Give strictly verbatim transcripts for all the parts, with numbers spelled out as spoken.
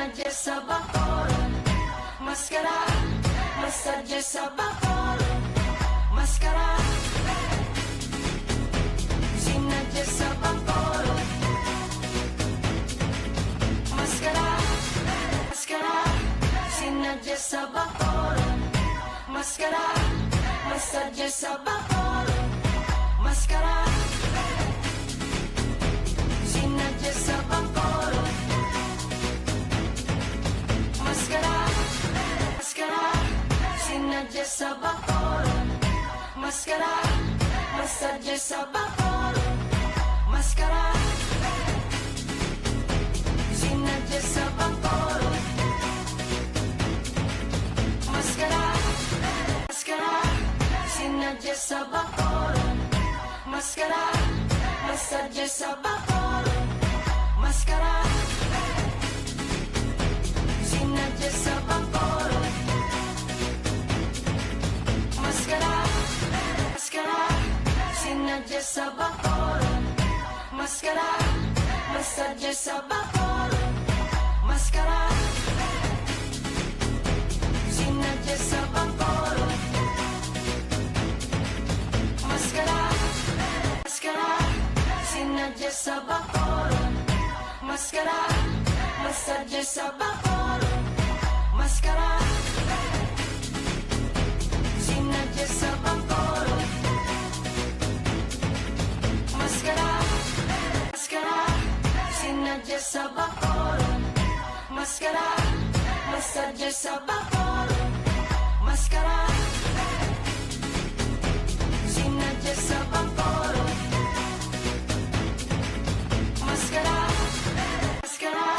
Sinadya sa bakol, maskara. Massage sa bakol, maskara. Sinadya sa bakol, maskara. Maskara. Sinadya sa bakol, maskara. Massage sa bakol, maskara. Sinadya sa bakol, maskara. Maskara. Sinadya sa bakol, maskara. Massage sa bakol, maskara. Sinadya sa bakol, maskara. Maskara. Sinadya sa bakol, maskara. Massage sa bakol, maskara. Sinadya sa bakol, maskara. Maskara. Sinadya sa bakol, maskara. Massage sa bakol, maskara. Sinadya sa bakol, maskara. Maskara. Sinadya sa bakol, maskara. Massage sa bakol, maskara. Sinadya sa bakol, maskara. Maskara. Sinadya sa bakol, maskara. Massage sa bakol, maskara. Sinadya sa bakol, maskara. Maskara.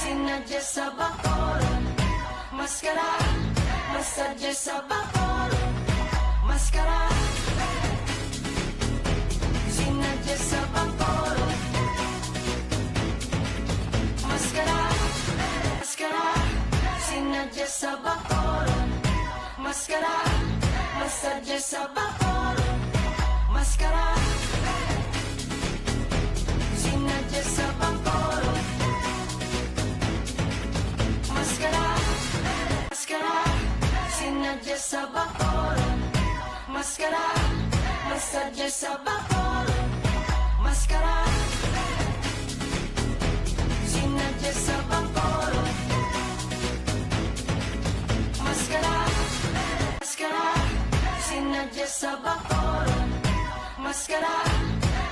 Sinadya sa bakol, maskara. Massage sa bakol, maskara. Sinadya sa bakol, maskara. Maskara. Sinadya sa bakol, maskara. Massage sa bakol, maskara. Sinadya sa bakol, maskara. Maskara. Sinadya sa bakol, maskara. Massage sa bakol, maskara. Sinadya sa bakol, maskara. Maskara. Sinadya sa bakol, maskara.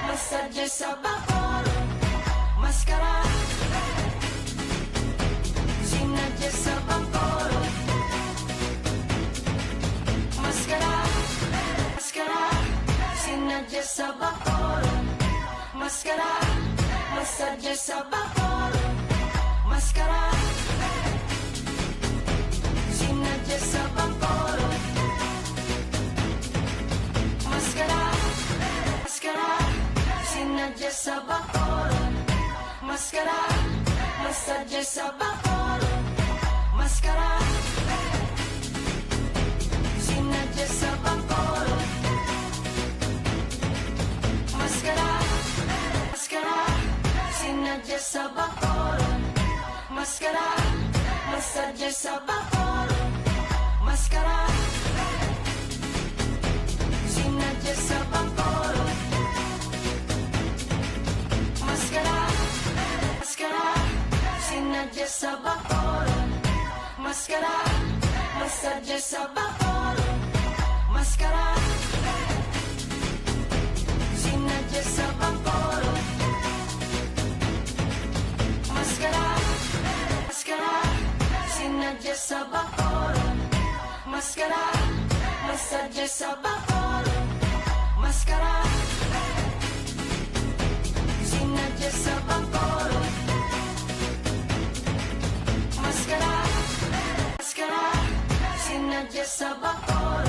Massage sa bakol, maskara. Sinadya sa bakol, maskara. Maskara. Sinadya sa bakol, maskara. Massage sa bakol, maskara. Sinadya sa bakol, maskara. Maskara. Sinadya sa bakol, maskara. Massage sa bakol, maskara. Sinadya sa bakol, maskara. Maskara. Sinadya sa bakol, maskara. Massage sa bakol, maskara. Sinadya sa bakol, maskara. Maskara. Sinadya sa bakol, maskara. Massage sa bakol, maskara. Sinadya sa bakol, maskara. Maskara. Sinadya sa bakol, maskara. Massage sa bakol, maskara. Sinadya sa bakol, maskara. Maskara. Sinadya sa bakol,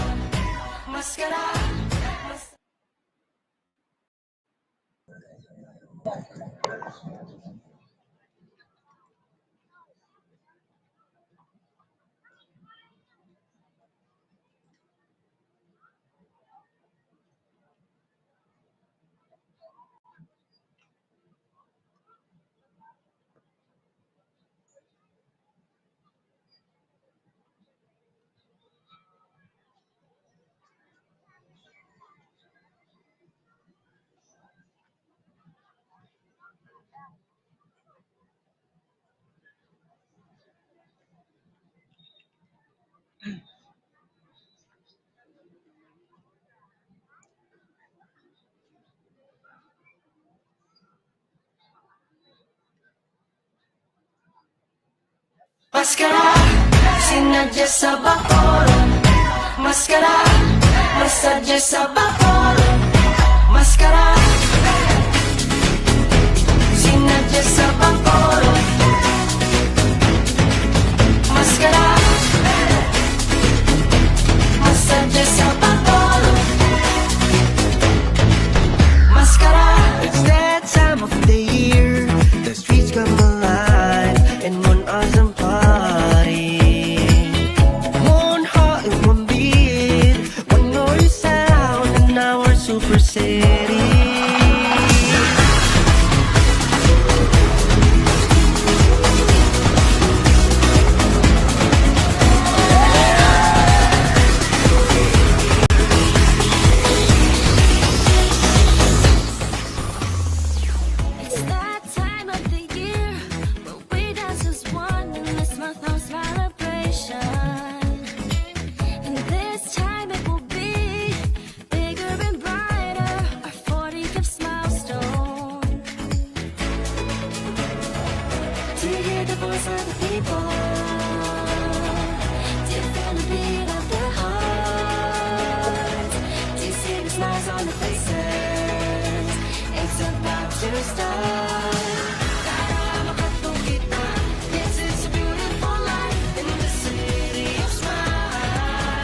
maskara. Mas- Maskara, sinadya sa bakol. Maskara, masadya sa bakol. Maskara, sinadya sa bakol. Maskara, masadya sa bakol. Maskara. It's that time of the year. The streets come alive and one awesome party. One heart in one beat, one noise sound in our super city. It's that time of the year where we dance as one in this month of celebration. And this time it will be bigger and brighter. Our forty-fifth milestone. To hear the voice of the people, to feel the beat of their hearts, to see the smiles on the faces. It's about to start. Tara, makatong kita. This is a beautiful life in the city of smiles.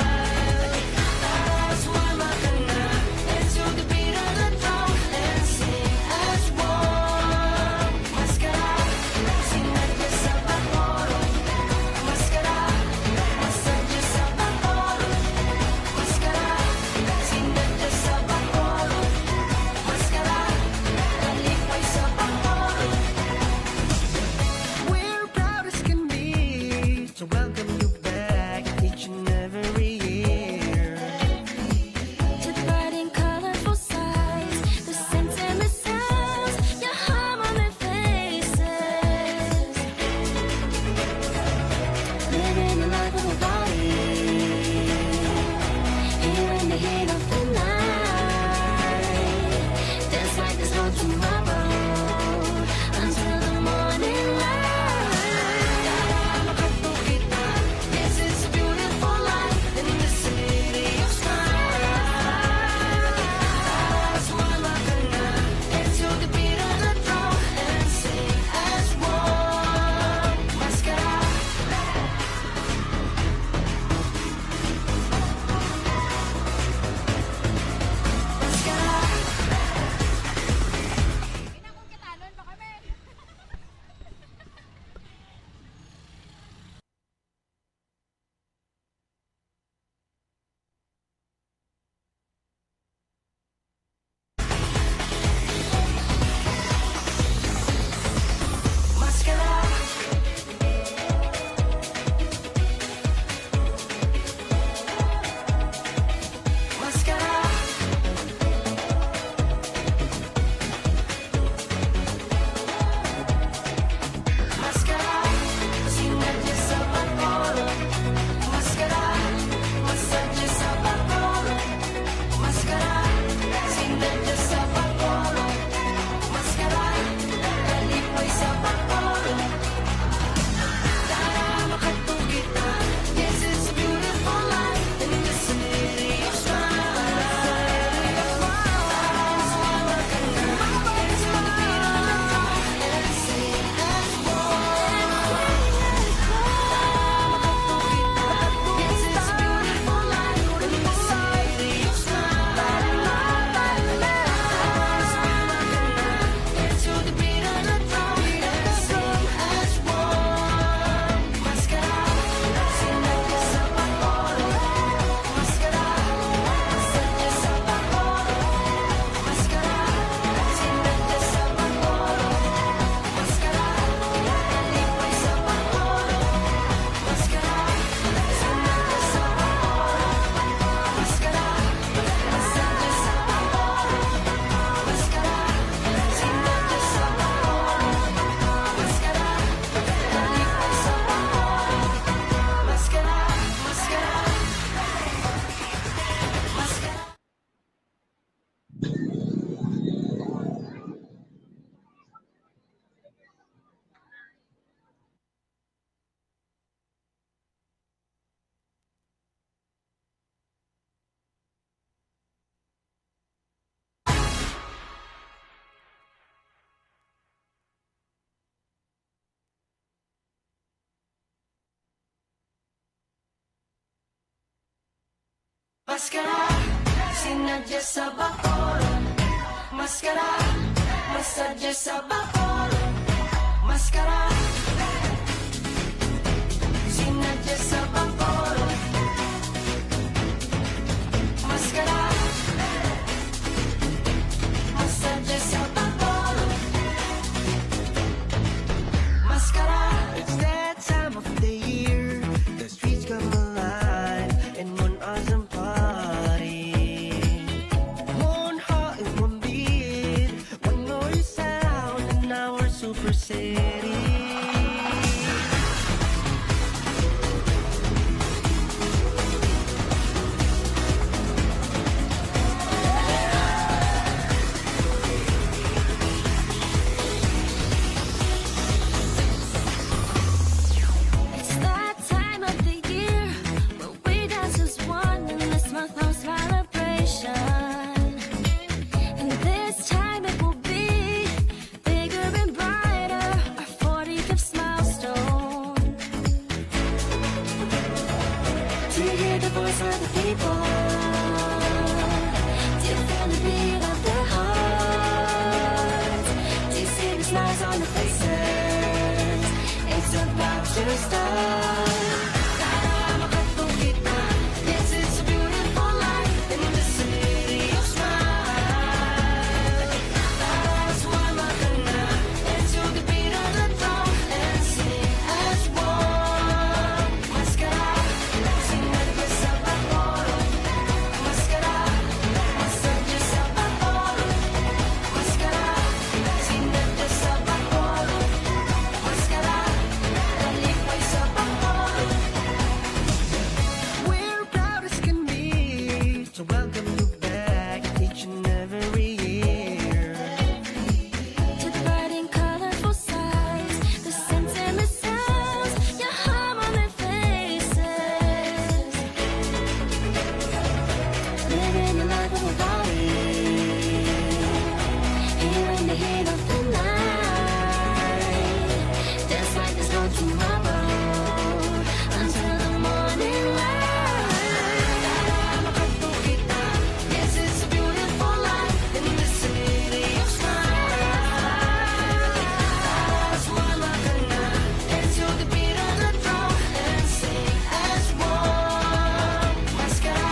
Tara, sumama ka na. Let's do the beat of the drum and sing as one. Maskara, sinadya sa bakol. Maskara, masadya sa bakol. Maskara, sinadya sa bakol. Maskara, nalipay sa bakol. Maskara, sinadya sa bakol. Maskara, masadya sa bakol. Maskara, sinadya sa bakol. Maskara, masadya sa bakol. Maskara. It's that time of the year. The streets come alive in one awesome party. One heart in one beat, one noise sound in our super city. It's that time of the year where we dance as one in this month of celebration. And this time it will be bigger and brighter, our forty-fifth milestone. To hear the voice of the people, to feel the beat of their hearts, to see the smiles on the faces. It's about to start. Tara, makatong kita. This is a beautiful life in the city of smiles. Tara, sumama ka na. Dance to the beat of the drum and sing as one. Maskara, sinadya sa bakol. Maskara, masadya sa bakol. Maskara, sinadya sa bakol. Maskara, nalipay sa bakol. We're proud as can be to welcome you back each and every year. To the bright and colorful sights, the scents and the sounds, your home on their faces. Living the life of a party, here in the heat of the night. Dance like there's no tomorrow until the morning light. Tara, makatong kita. This is a beautiful life in the city of smiles. Tara, sumama ka na. Dance to the beat of the drum and sing as one. Maskara.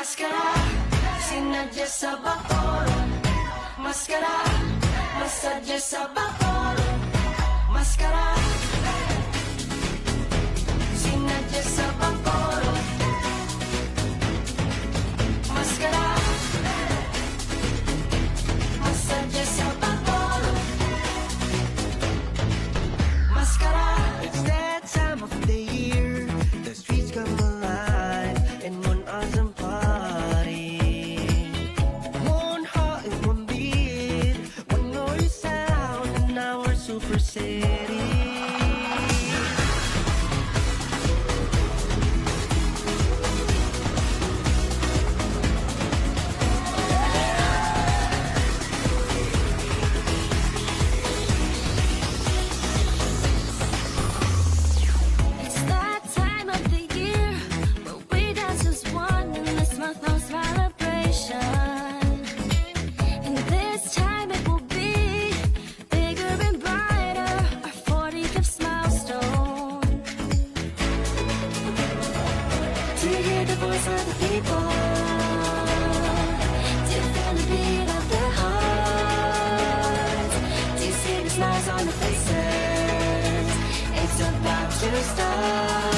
Maskara, sinadya sa bakol. Maskara, masadya sa bakol. Maskara. Sa pagkoro. Maskara. Masadya sa pagkoro. Maskara. It's that time of the year. The streets come alive and one awesome party. One heart in one beat. One noise sound in our super city. It's that time of the year where we dance as one in this month of celebration. And this time it will be bigger and brighter, our forty-fifth milestone. Do you hear the voice of the people? Do you feel the beat of their hearts? Do you see the smiles on their faces? It's about to start.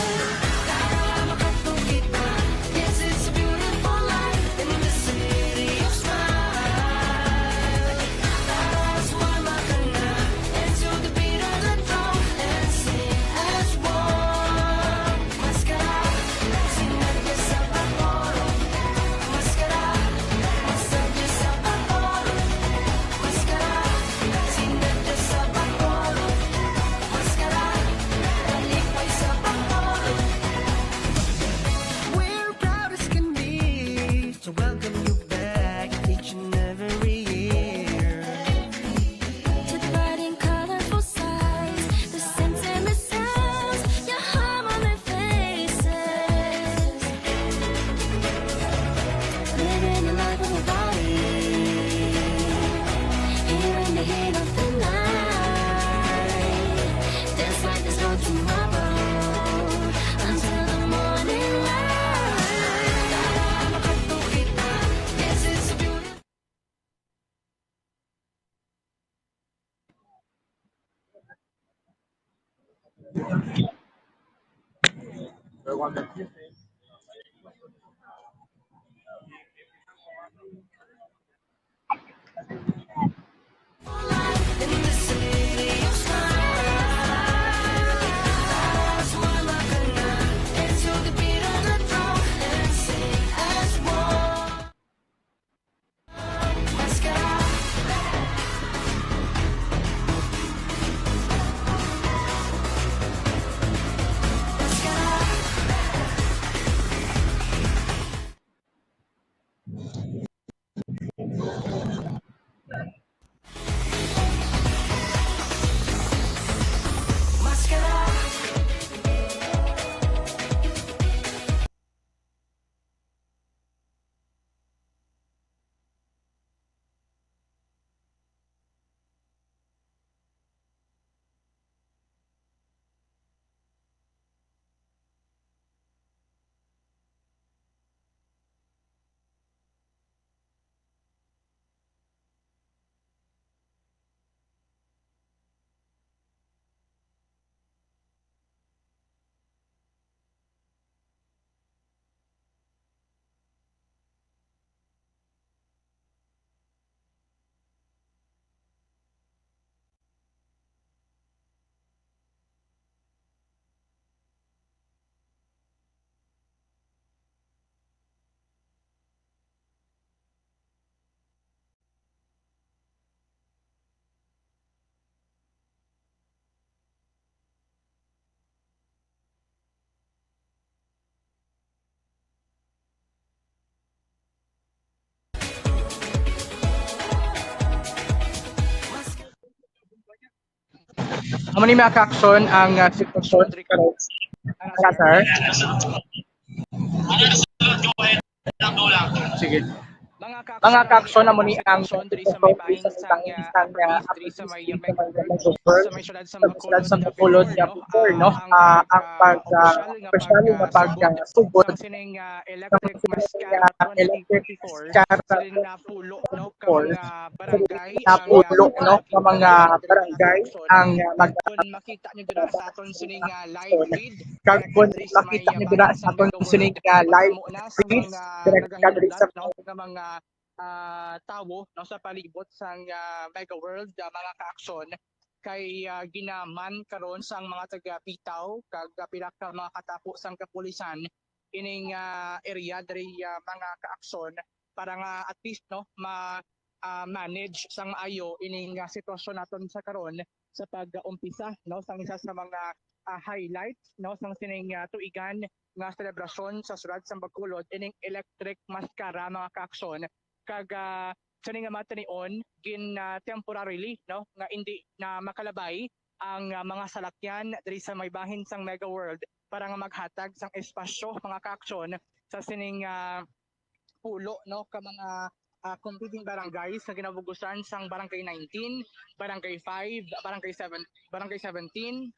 Tara, makatong kita. This is a beautiful life in the city of smiles. We're proud as can be to welcome you back each and every year. To the bright and colorful sights, the scents and the sounds, your home on the faces. Living a life of a body, here in the heat of the night. Dance like there's no tomorrow until the morning light. This is a beautiful Amo ni mga ka-action ang, ah, sitwasyon diri karon. Ano, sir? Sige. Mga Mga kaaksyon, amo ni ang isa sa mga isang, ah, activities diri sa may, ah, Mega World, sa may siyudad sa Bacolod, no? Ah, ang pag, ah, opisyal nga pag, ah, sugod sa sining, ah, electric maskara twenty twenty-four, sining napulo, no, ka mga barangay, napulo, no, ka mga barangay ang, ah, mag- Kung makita nyo dira sa aton sining, ah, live feed, kag kung makita nyo dira sa aton sining, ah, live feed, dira ka diri sa, no, nga mga, ah, tawo, no, sa palibot sang, ah, Mega World, ah, mga kaaksyon, kay, ah, ginaman karon sang mga taga Bitaw kag, ah, pila ka mga katapo sang kapulisan ining, ah, area diri, ah, mga kaaksyon, para nga at least, no, ma, ah, manage sang maayo ining, ah, sitwasyon naton sa karon sa pag-umpisa, no, sang isa sa mga, ah, highlights, no, sang sining, ah, tuigan nga selebrasyon sa siyudad sa Bacolod, ining electric maskara, mga kaaksyon. Kag, ah, sini nga matinion, gin, ah, temporarily, no, nga indi na makalabay ang, ah, mga salakyan diri sa may bahin sang Mega World para nga maghatag sang espasyo, mga kaaksyon, sa sining, ah, pulo, no, ka mga, ah, competing barangays nga ginabugusan sang Barangay nineteen, Barangay five, Barangay seven, Barangay seventeen,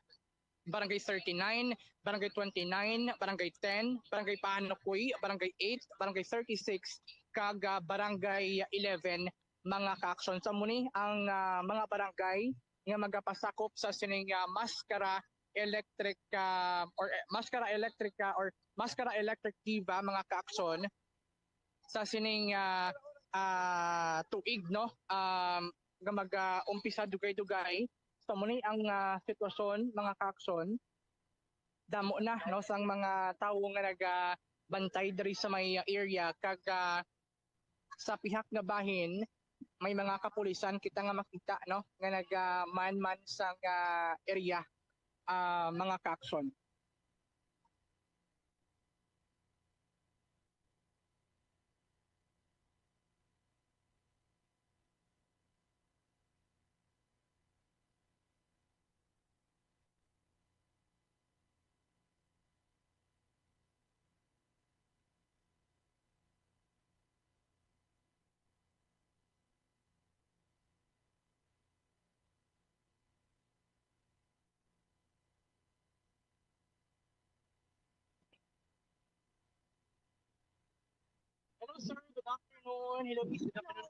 Barangay thirty-nine, Barangay twenty-nine, Barangay ten, Barangay Panukoy, Barangay eight, Barangay thirty-six, kag, ah, Barangay eleven, mga kaaksyon. Sa muni ang, ah, mga barangay nga magapasakop sa sining, ah, maskara electric, ah, or, eh, maskara electric, ah, or maskara electric diva, mga kaaksyon, sa sining, ah, ah, tuig, no? Um, nga mag, ah, umpisa dugay-dugay. So, muni ang, ah, sitwasyon, mga kaaksyon. Damo na, no, sang mga tawo nga nagabantay diri sa may area, kag, ah, sa pihak nga bahin, may mga kapulisan kita nga makita, no, nga nagamanman sang, ah, area, ah, mga kaaksyon. Hello, sir. Good afternoon. Hello, Miss. Good afternoon.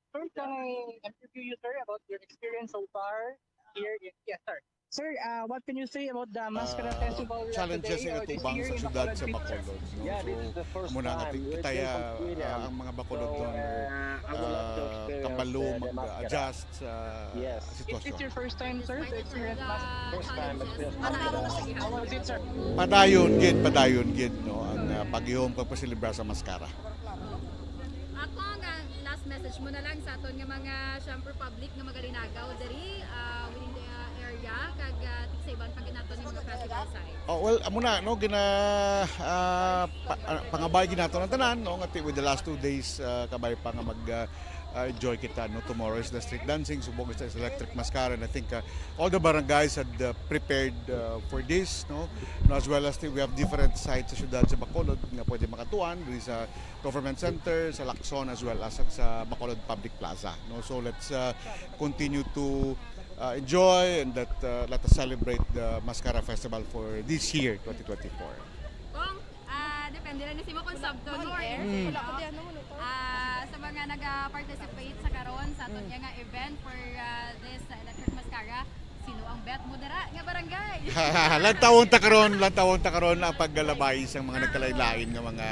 Sir, can I interview you, sir, about your experience so far here? Yes, sir. Sir, uh, what can you say about the Maskara Festival, uh, challenges today, nga or this natubang sa siyudad sa Bacolod, no? So, amo na nga ti-, kita, uh, ang mga Bacolodnon, uh, kabalo mag-adjust sa sitwasyon. Is it your first time, sir, to experience Maskara? First time, but how was it, sir? Padayon gid, padayon gid, no, ang, uh, paghihom kag paselebrar sa Maskara. Ako nga last message mo na lang sa aton nga mga, syempre, public nga magalinagaw diri, ah, within the, ah, area, kag, ah, sa iban pa gid naton nga mga festival site. Oh, well, amo na, no, gina, ah, pa, ah, pangabay gid nato ang tanan, no, nga ti-, with the last two days, ah, kabay pa nga mag, ah, ah, enjoy kita, no. Tomorrow is the street dancing, subong is the electric maskara, and I think, ah, all the barangays had, ah, prepared, ah, for this, no, no, as well as the, we have different sites sa siyudad sa Bacolod nga pwede makatuan, diri sa Government Center, sa Lacson, as well as sa, sa Bacolod Public Plaza, no? So let's, uh, continue to, uh, enjoy and let, uh, let us celebrate the Maskara Festival for this year, twenty twenty-four. Kung, ah, depende lang ni Simo kung sabton mo, eh. Mm. Ah, sa mga naga-participate sa karon sa aton nga event for, ah, this, ah, electric maskara, sino ang bet mo dira nga barangay? Lantawon ta karon, lantawon ta karon ang paglalabay sa mga nagkalain-lain nga mga,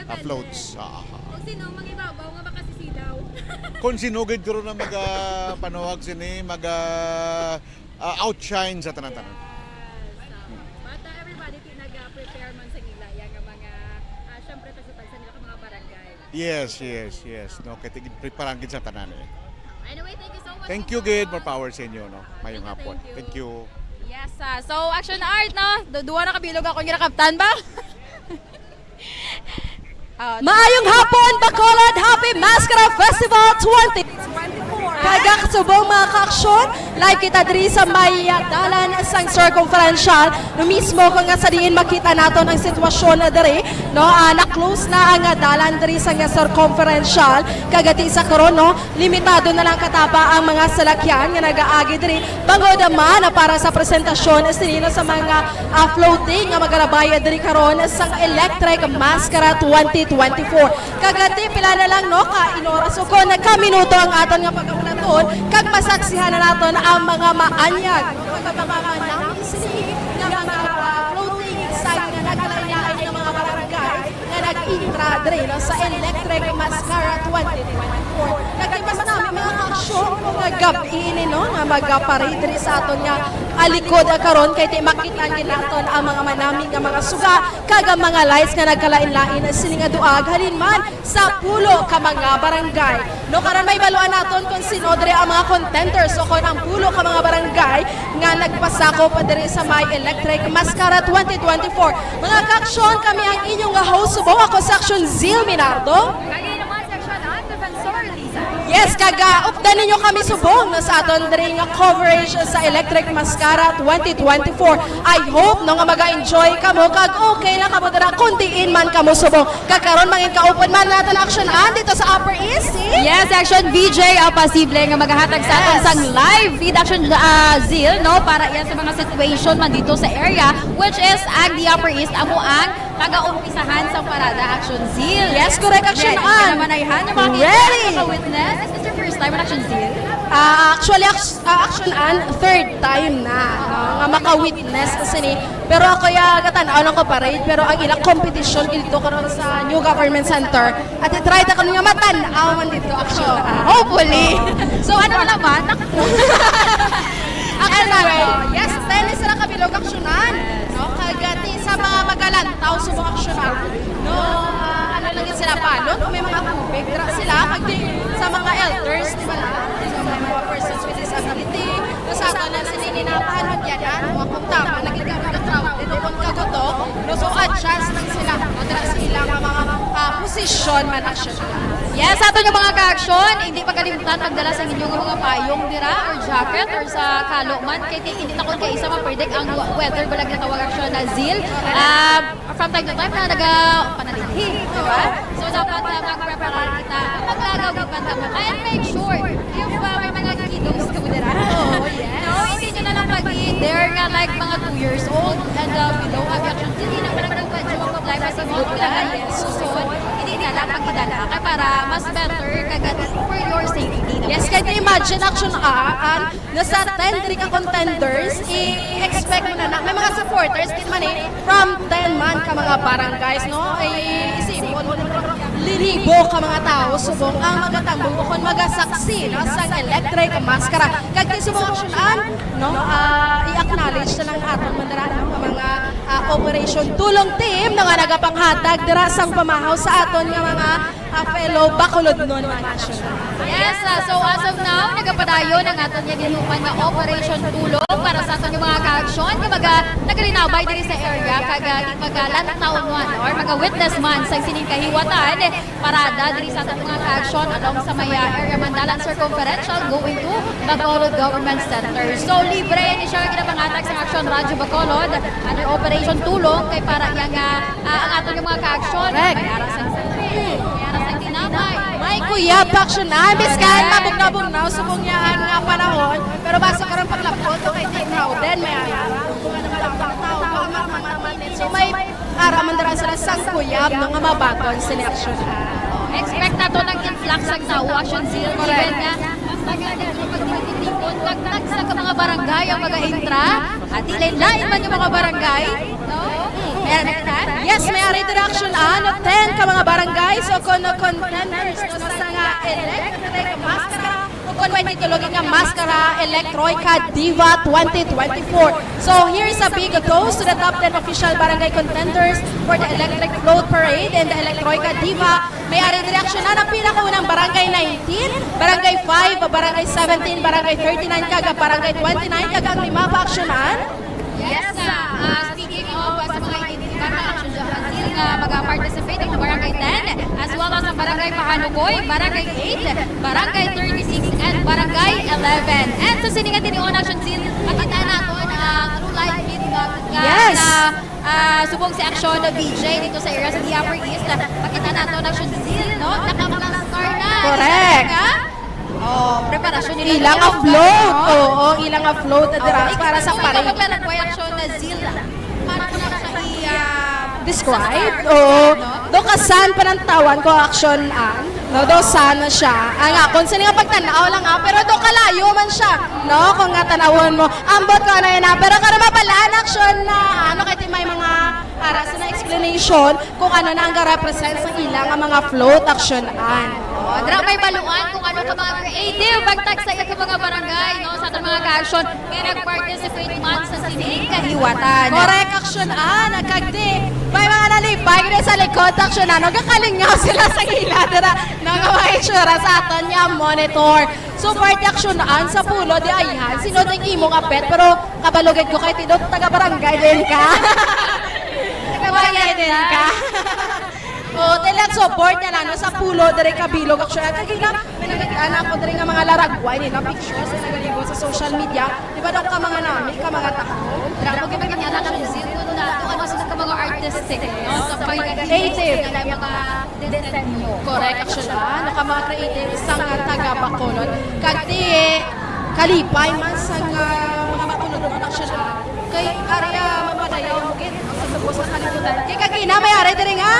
ah, floats. Ah, ah, ah. Kung sino ang mangibabaw nga makasisidaw. Kung sino gid karon ang maga, panuhag sini, maga, ah, outshine sa tanan-tanan. Yes. But, ah, everybody ti naga-prepare man sa ila ya nga mga, ah, syempre, pagsa-pagsa nila ka mga barangay. Yes, yes, yes. No, kay tig-, preparan gid sa tanan, eh. Anyway, thank you so much. Thank you gid. More power sa inyo, no? Mayong hapon. Thank you. Yes, ah, so, Action Art, no? Du-, duwa na ka bilog ako nga nakabtan ba? Ah, maayong hapon, Bacolod! Happy Maskara Festival twenty twenty-four! Kag subong, mga kaaksyon, live kita diri sa may, ah, dalan sang Circumferential. No mismo ko nga sa diin makita naton ang sitwasyon na diri, no, ah, na-close na ang, ah, dalan diri sa nga Circumferential. Kag ati sa karon, no, limitado na lang kataba ang mga salakyan nga nagaagi diri. Bangod man, ah, para sa presentasyon sini, no, sa mga, ah, floating nga magalabay diri karon sang Electric Mascara twenty twenty-four. Kag ati, pila na lang, no, ka inoras o kon ka minuto ang aton nga pagkaulaton, kag masaksihan na naton ang mga maanyag, no, kag ang mga manami sini nga mga, ah, floating sign nga nagkalain-lain nga mga barangay nga nag-intra diri, no, sa Electric Mascara twenty twenty-four. Kag mas nami, mga kaaksyon, nga gab-i ini, no, nga magaparade diri sa aton nga, ah, likod, ah, karon, kay ti makita gid naton ang mga manami nga mga suga kag ang mga lights nga nagkalain-lain sini nga duag halin man sa pulo ka mga barangay. No, karon mahibaluan naton kung sino diri ang mga contenders o kon ang pulo ka mga barangay nga nagpasakop diri sa may Electric Mascara twenty twenty-four. Mga kaaksyon, kami ang inyong nga host subong, ako si Aksyon Zil Minardo. Kag ina man si Aksyon Ann Defensor Liza. Yes, kag, ah, updan ninyo kami subong, no, sa aton diri nga coverage sa Electric Mascara twenty twenty-four. I hope, no, nga maga-enjoy kamo kag okay lang kamo dira kung diin man kamo subong. Kag karon, mangin kaupod man naton, Aksyon Ann, dito sa Upper East, si Yes, Aksyon V J, ah, posible nga magahatag sa aton Yes. sang live feed, Aksyon, ah, Zil, no, para yan sa mga situation man dito sa area, which is ang The Upper East, amo ang taga-umpisahan sa parada, Aksyon Zil. Yes, correct, Aksyon Ann. Ready ka na, manayhan? Yung mga Ready. Witness, is this your first time on Aksyon Zil? Ah, actually, Aks-, ah, Aksyon Ann, third time na, no, nga maka-witness ko sini. Pero ako ya gatan-aw lang ko parade, pero ang ilang competition dito karon sa New Government Center, at i-try ta kami nga matan-aw man dito, Aksyon Ann. Hopefully. So, ano na naman? Aksyon Ann, Anyway. no? Yes, tennis na kabilog, Aksyon Ann. No? Kag, ah, ti-, sa mga magalantaw, subong, Aksyon Ann. No? Ah, ano lang yun sila, balon? Kung may mga tubig, dira sila. Pag di, sa mga elders, di ba na? Sa mga persons with disability, no, sa ato na sila ni napaano dyan, ah? Mga kung tama, naging ka-crowded, o kung kaguto, no? So, adjust lang sila. No? Dira sila nga mga, ah, posisyon man, Aksyon Ann. Yes, sa aton nga mga ka-aksyon, hindi pagkalimtan magdala sa inyo nga mga payong dira or jacket or sa kalo man, kay ti-, hindi ta kon kaisa ma-predict ang we-, weather, balag nga tawag, Aksyon Ann, Zil. Ah, from time to time na naga-, panalihi, di ba? So, dapat na mag-prepare kita. Maglagaw gid man kamo. And make sure, if, ah, may mga kiddos kamo dira, Oo, yes. no, hindi nyo na lang pag-i-dare nga, like, mga two years old and, ah, below, abi, Aksyon Ann, hindi na lang pag-i-dare. Like, mas imo ang problema sa inyo, kailangan Yes. susunod, hindi na lang pag-idala. Kay para mas better, kag for your safety naman. Yes, kay imagine, Aksyon Ann, nasa ten diri ka contenders, i-expect mo na na. May mga supporters, gid man eh, from ten man ka mga barangays, no? I-, isipon mo na, libo ka mga tao, subong ang magatambong o kon magasaksi, no, sa Electric Mascara. Kag ti subong, Aksyon Ann, no, ah, i-acknowledge na lang aton man dira, no, ang mga, ah, Operation Tulong Team, no, nga nagapanghatag dira sang pamahaw sa aton nga mga, ah, fellow Bacolodnon, mga Aksyon Ann. Yes, ah, so as of now, nagapadayon ang aton nga ginhuman nga Operation Tulong para sa aton nga mga ka-aksyon nga maga-, nagalinabay diri sa area, kag, ah, magalantaw man or maga-witness man sa sining kahiwatan parada diri sa aton mga ka-aksyon along sa may, ah, area Mandalan Circumferential going to Bacolod Government Center. So, libre ini siya nga ginapangatag sa Aksyon Radyo Bacolod under Operation Tulong kay para iya nga, ah, ang aton nga mga ka-aksyon Correct. may ara sa, may ara sa tinapay. May kuya pa, Aksyon Ann. Biskan Correct. mabugnaw-bugnaw, subong niya ang, ah, panahon. Pero basta karon paglapot, okay, di crowded, may ara. So, may ara man dira sila sang kuyab, no, nga mabaton sini, Aksyon Ann. Expect nato ng influx ang tao, Aksyon Ann. Correct. Given nga, mas tagal na ito pagtitipon, nagtagsa ka mga barangay ang mag-intra, at lain-lain man yung mga barangay, no? Meron na kita? Yes, may ari dira, Aksyon Ann, ten ka mga barangay, so kung contenders, no, sa nga Electric Mascara, Ukon may titulogi nga Mascara Electroica Diva twenty twenty-four. So, here's a big toast to the top ten official barangay contenders for the Electric Float Parade and the Electroica Diva. May ari diri, Aksyon Ann, ang pinakaunang Barangay nineteen, Barangay five, Barangay seventeen, Barangay thirty-nine, kag Barangay twenty-nine, kag ang lima pa, Aksyon Ann. Yes, ah, ah, speaking of, ah, sa mga iba pa, Aksyon Ann, nga mag-participate ang Barangay ten, as well as ang Barangay Pahanukoy, Barangay eight, Barangay thirty-six, and Barangay eleven. And sa sini nga tinion, Action Zil, makita nato na through live feed nga, nga, Yes. na, ah, subong si Action na V J dito sa area sa The Upper East. Makita nato na Action Zil, no? Naka-plus car na. Correct. Ka? Oh, preparasyon nila. Ilang nga float. Oo, ilang nga float na dira para sa parade. Maglalagway Action na Zil. Paano na siya i-, ah, Describe? Oo. Do ka san panantawan ko, Action Ann. No, do san na siya. Ang akon, sa nga pagtanaw lang, ah, pero do kalayo man siya. No, kung nga tanawon mo, ambot ko ano yun, ah. Pero karon mabalaan, Action na, ano, kay may mga ara sa na explanation kung ano na ang ga-represent sa ila nga mga float, Action Ann. Oh, dira may baluan kung ano ka mga creative, bagtag sa ila ka mga barangay, no, sa atong mga ka-action. Kaya nag-participate man sa sining kahiwatan. Correct, Action Ann. Kag di, may mga nalipay gid sa likod, Action Ann. Nagakalingaw sila sa ila dira. Nang mga itsura sa aton nga monitor. So, part, Action Ann, sa Pulo, di ayhan. Sino ding imong apet? Pero kabalo gid ko kay tindog taga barangay din ka. Taga barangay din ka. Oh, talag support nga nano sa Pulo, diri ka bilog, Action Ann. Kag ina, may nakita na ako diri nga mga laragway nila, pictures na nagaligo sa social media. Di ba daw ka mga nami, ka mga tao? Damo gid nga anak ang museum kung na, kung ano sila ka mga artistic, no? Sa pag-creative. Creative. Nila mga disenyo. Correct, Action Ann. Naka mga creative sa nga taga Bacolod. Kag di, kalipay man sa nga mga Bacolod, Action Ann. Kay area mapadayaw mo gid sa subos sa kalibutan. Kay kag ina, may ari diri nga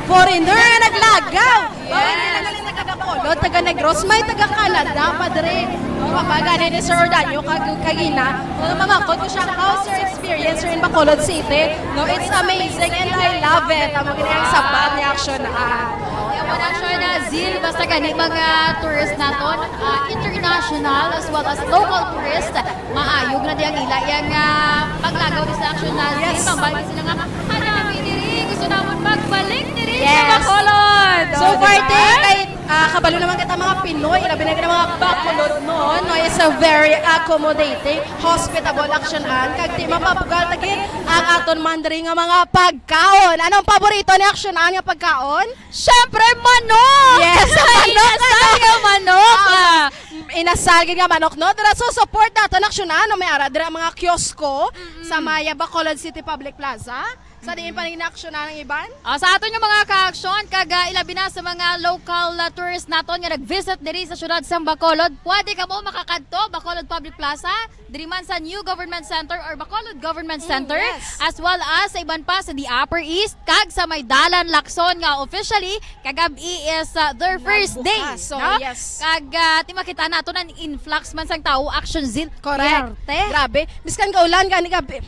foreigner nga naglagaw. Yes. Bacolod, taga Negros, may taga Canada pa diri. Mabagani ni Sir Ordanio kag, kag ina. Kung mamangkot ko siya, how's your experience here in Bacolod City? No, it's amazing and I love it. Amo gid ang sabat ni Action Ann. Kaya mo na siya na, Zil, basta gani mga tourist naton, ah, international as well as local tourist, maayog na di ang ila yang, ah, paglagaw ni sa Action Ann. Yes. Zil, pambalik sila nga, "Hanami diri, gusto namon magbalik diri sa Yes. Bacolod." So, Oh, di ba? Parte kay, ah, kabalo naman kita mga Pinoy, labi na kita mga Bacolod, no? No, it's a very accommodating, hospitable, Action Ann. Kag di mapabugal ta gid ang aton man diri nga mga pagkaon. Anong paborito ni Action Ann nga pagkaon? Syempre, manok! Yes, manok, Inasal ano? nga manok! Ah, Ah, inasal gid nga manok, no? Dira, so, support naton, Action Ann, no? May ara dira mga kiosko sa Mm-mm. may Bacolod City Public Plaza. Sa diin pa Mm-mm. ning Action Ann ang iban? Ah, sa aton nga mga ka-action, kag, ah, ilabi na sa mga local, ah, tourist naton nga nag-visit diri sa siyudad sa Bacolod, pwede kamo makakadto Bacolod Public Plaza, diri man sa New Government Center or Bacolod Government Mm, Center, yes. as well as sa iban pa sa The Upper East kag sa may Dalan Lacson nga officially kagab-i is, uh, their first day, Nagbukas. So, no? Yes. Kag, uh, ti makita nato na influx man sang tawo, Action Zil. Correct. Yarte. Grabe. Biskan gaulan gani gabi.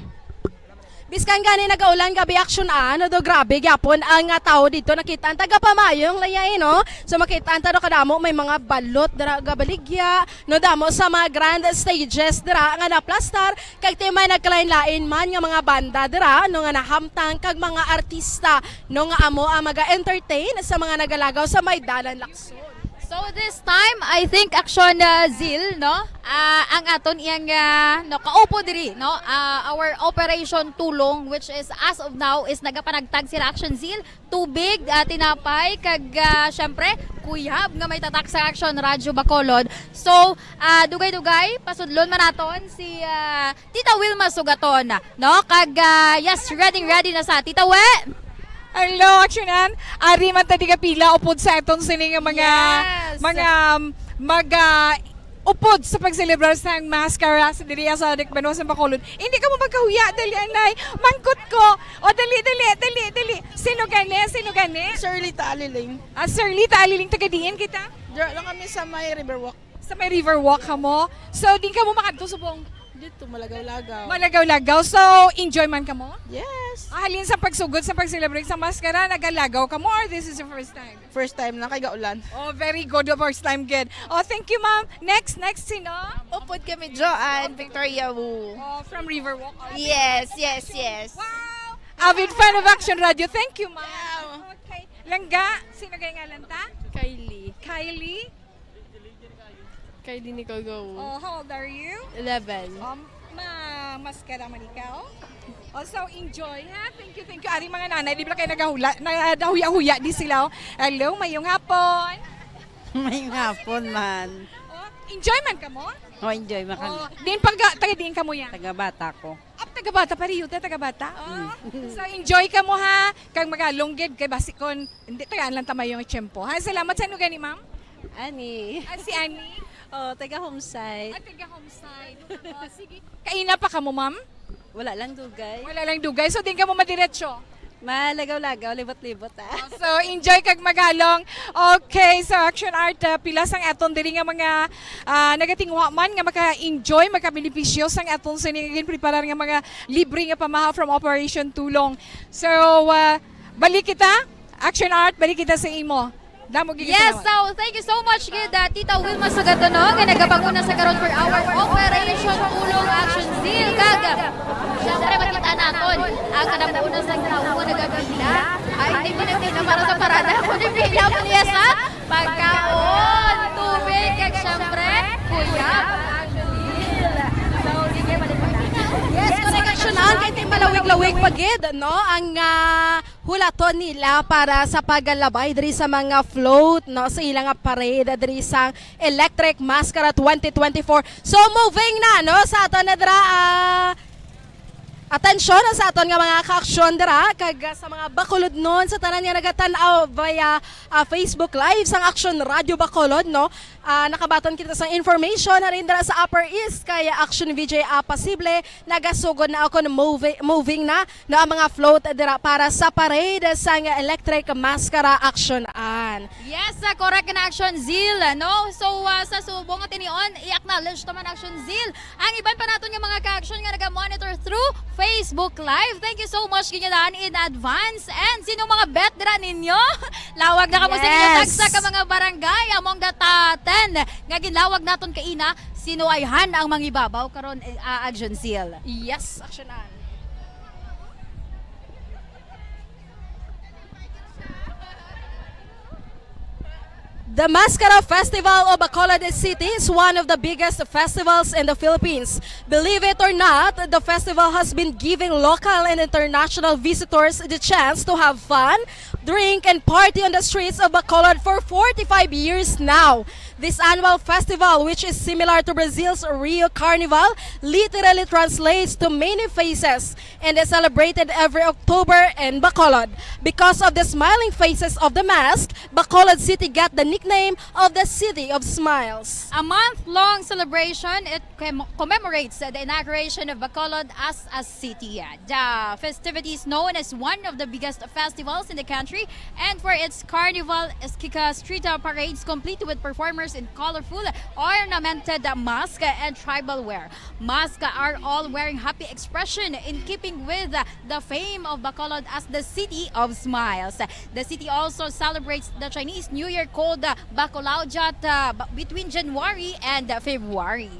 Biskan gani nagaulan gabi, Action Ann, do grabe gyapon ang, uh, tawo dito. Nakita ang taga pamayong laya, eh, no? So, makita ang tado kadamo may mga balot dira gabaligya, no, damo sa mga grand stages dira nga naplastar, kag ti may nagkalain-lain man nga mga banda dira, no, nga nahamtang kag mga artista, no, nga amo ang maga-entertain sa mga nagalagaw sa may Dalan Lacson. So this time, I think, Action, uh, Zil, no, ah, ang aton iyang, ah, no, kaupo diri, no, ah, our Operation Tulong, which is as of now is nagapanagtag sila, Action Zil, tubig, ah, tinapay, kag, ah, syempre, kuyab nga may tatak sa Action Radyo Bacolod. So, ah, dugay-dugay, pasudlon man naton si, ah, Tita Wilma Sugaton, no? Kag, ah, yes, ready, ready na sa Tita We. Hello, Action Ann. Ari man ta di kapila upod sa aton sini nga mga, Yes. mga, um, mag, ah, upod sa pagselebrar sang Maskara sa diri sa Dic Banwa sa Bacolod. Hindi ka mo magkahuya, dali, anay. Mangkot ko. O, dali, dali, dali, dali. Sino gani? Sino gani? Sir Lita Aliling. Ah, Sir Lita Aliling, taga diin kita? Diyan lang kami sa may Riverwalk. Sa may Riverwalk kamo? So, di kamo makadto subong? Dito, malagaw-lagaw. Malagaw-lagaw. So, enjoy man kamo? Yes. Ah, halin sa pagsugod sa pag-celebrate sa Maskara, nagalagaw kamo or this is your first time? First time na kay gaulan. Oh, very good. First time, good. Oh, thank you, ma'am. Next, next, sino? Upod kami, Joanne Victoria Wu. Oh, from Riverwalk. Oh, Yes, yes, yes. Wow! Avid fan of Action Radio. Thank you, ma'am. Yeah. Okay. Langga, sino kay ngalan ta? Kylie. Kylie? Kylie Nicole Go. Oh, how old are you? Eleven. Um, ma-, Maskara man ikaw? Oh, so enjoy, ha? Thank you, thank you. Ari mga nanay, di ba kayo nagahula, nadahuya-huya di sila, oh. Hello, mayong hapon. Mayong hapon man. Oh, Enjoy man kamo? Oh, enjoy man kami. Oh, din pag taga diin kamo ya? Taga Bata ko. Ap, taga Bata, pareho ta, taga Bata. Oh. Mm. So, enjoy kamo ha, kag magalong gid kay basi kon hindi tagaan lang ta mayo nga tiyempo. Ha, salamat sa ano gani, ma'am? Ani. Ah, si Ani? Oh, taga Homesite. Ah, taga Homesite. Oh, sige. Kaina pa kamo, ma'am? Wala lang dugay. Wala lang dugay. So, din kamo madiretso? Malagaw-lagaw, libot-libot, ah. So, enjoy kag magalong. Okay, so Action Art, ah, pila sang aton diri nga mga, ah, nagatinguha man nga maka-enjoy, makabenepisyo sang aton sini nga ginpreparar nga mga libre nga pamahaw from Operation Tulong. So, ah, balik kita. Action Art, balik kita sa imo. Damo gid Yes, salamat. So thank you so much gid, ah, Tita Wilma Sagatono nga nagapanguna sa karon for our Operation Tulong Action Zeal. Kag syempre makita naton ang kanapunan sa tawo nga nagapila. Ay, hindi mo na pila para sa parada, kundi pila mo niya sa pagkaon, tubig, kag syempre, kuyab. Yes, correct, Action Art. Kay ti malawig-lawig pa gid, no? Ang, ah, hulaton nila para sa pagalabay diri sa mga float, no, sa ila nga parade diri sa Electric Mascara twenty twenty-four. So, moving na, no, sa aton na dira, ah, atensyon sa aton nga mga kaaksyon dira, kag, ah, sa mga Bacolodnon, sa tanan nga nagatan-aw via, ah, Facebook Live sang Action Radio Bacolod, no. Ah, nakabaton kita sa information na rin dira sa Upper East, kay Action V J, ah, posible nagasugod na ako moving, moving na no, ang mga float dira para sa parade sang Electric Mascara Action An. Yes, ah, correct na Action Zeal, no? So, ah, sa subong nga tinion, i-acknowledge naman Action Zeal ang iban pa naton nga mga ka-action nga naga-monitor through Facebook Live. Thank you so much, ginyalaan in advance. And sino mga bet dira ninyo? Lawag na kamo sa inyo Yes. tagsa ka mga barangay among the top ten nga ginlawag naton kaina. Sino ay han ang mangibabaw karon, eh, ah, Action Zeal? Yes, Action An. The Mascara Festival of Bacolod City is one of the biggest festivals in the Philippines. Believe it or not, the festival has been giving local and international visitors the chance to have fun, drink, and party on the streets of Bacolod for forty-five years now. This annual festival, which is similar to Brazil's Rio Carnival, literally translates to many faces and is celebrated every October in Bacolod. Because of the smiling faces of the mask, Bacolod City got the nickname of the City of Smiles. A month-long celebration, it com-, commemorates the inauguration of Bacolod as a city. The festivities known as one of the biggest festivals in the country and for its carnival, eskika, street parades complete with performers in colorful ornamented mask and tribal wear. Masks are all wearing happy expression in keeping with the fame of Bacolod as the City of Smiles. The city also celebrates the Chinese New Year called, uh, Bakulaojat, uh, b-, between January and February.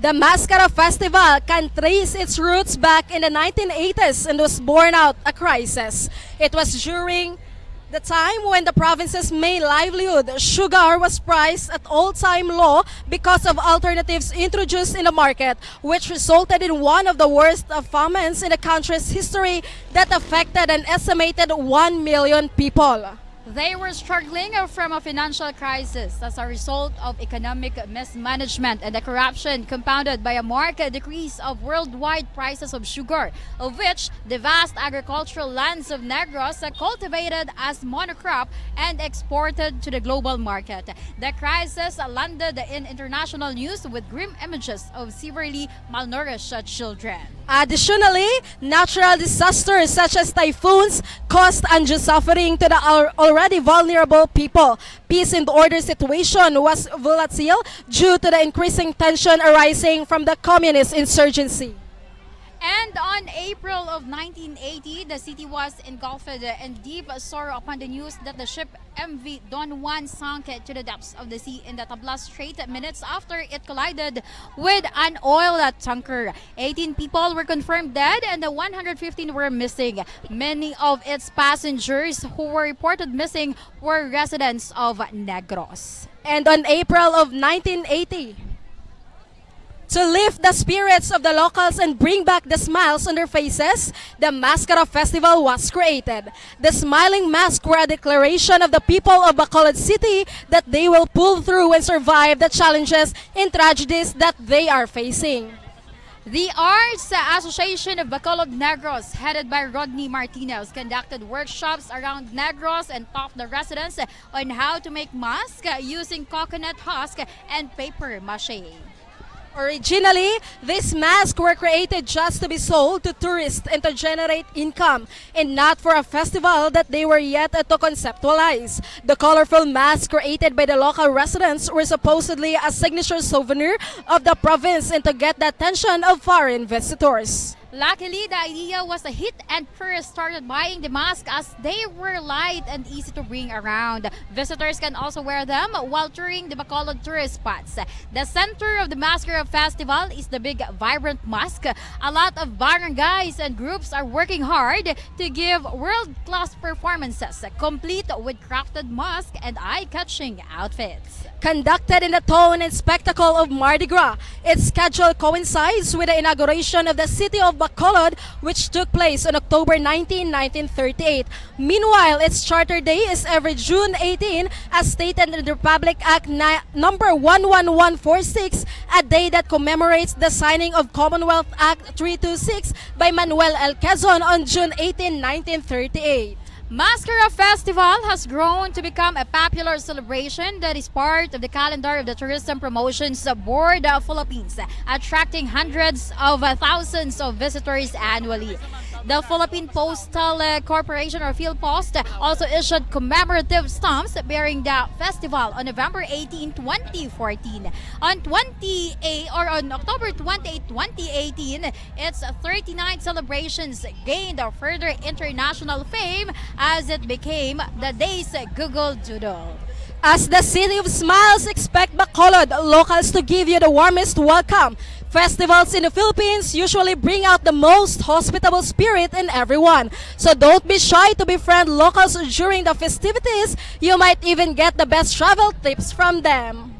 The Mascara Festival can trace its roots back in the nineteen eighties and was born out a crisis. It was during the time when the province's main livelihood, sugar, was priced at all-time low because of alternatives introduced in the market, which resulted in one of the worst, uh, famines in the country's history that affected an estimated one million people. They were struggling, uh, from a financial crisis as a result of economic mismanagement and the corruption, compounded by a marked decrease of worldwide prices of sugar, of which the vast agricultural lands of Negros, uh, cultivated as monocrop and exported to the global market. The crisis, uh, landed in international news with grim images of severely malnourished, uh, children. Additionally, natural disasters such as typhoons caused undue suffering to the al-, already vulnerable people. Peace and order situation was volatile due to the increasing tension arising from the communist insurgency. And on April of nineteen eighty, the city was engulfed in deep sorrow upon the news that the ship M V Don Juan sank to the depths of the sea in the Tablas Strait minutes after it collided with an oil tanker. Eighteen people were confirmed dead and one hundred fifteen were missing. Many of its passengers who were reported missing were residents of Negros. And on April of nineteen eighty, To lift the spirits of the locals and bring back the smiles on their faces, the Maskara Festival was created. The smiling masks were a declaration of the people of Bacolod City that they will pull through and survive the challenges and tragedies that they are facing. The Arts Association of Bacolod Negros, headed by Rodney Martinez, conducted workshops around Negros and taught the residents on how to make masks using coconut husk and paper mache. Originally, these masks were created just to be sold to tourists and to generate income, and not for a festival that they were yet to conceptualize. The colorful masks created by the local residents were supposedly a signature souvenir of the province and to get the attention of foreign visitors. Luckily, the idea was a hit and tourists started buying the mask as they were light and easy to bring around. Visitors can also wear them while touring the Bacolod tourist spots. The center of the Maskara Festival is the big, vibrant mask. A lot of barangays and groups are working hard to give world-class performances, complete with crafted mask and eye-catching outfits. Conducted in the tone and spectacle of Mardi Gras, its schedule coincides with the inauguration of the city of Bacolod, which took place on October nineteen, nineteen thirty-eight. Meanwhile, its charter day is every June eighteen, as stated in the Republic Act ni-, number one one one four six, a day that commemorates the signing of Commonwealth Act three two six by Manuel L. Quezon on June eighteen, nineteen thirty-eight. Maskara Festival has grown to become a popular celebration that is part of the calendar of the Tourism Promotions Board of Philippines, attracting hundreds of thousands of visitors annually. The Philippine Postal, uh, Corporation, or PhilPost, also issued commemorative stamps bearing the festival on November eighteen, twenty fourteen. On twenty-eight, or on October twenty-eight, twenty eighteen, its thirty-ninth celebrations gained a further international fame as it became the day's Google Doodle. As the city of smiles, expect Bacolod locals to give you the warmest welcome. Festivals in the Philippines usually bring out the most hospitable spirit in everyone. So don't be shy to befriend locals during the festivities. You might even get the best travel tips from them.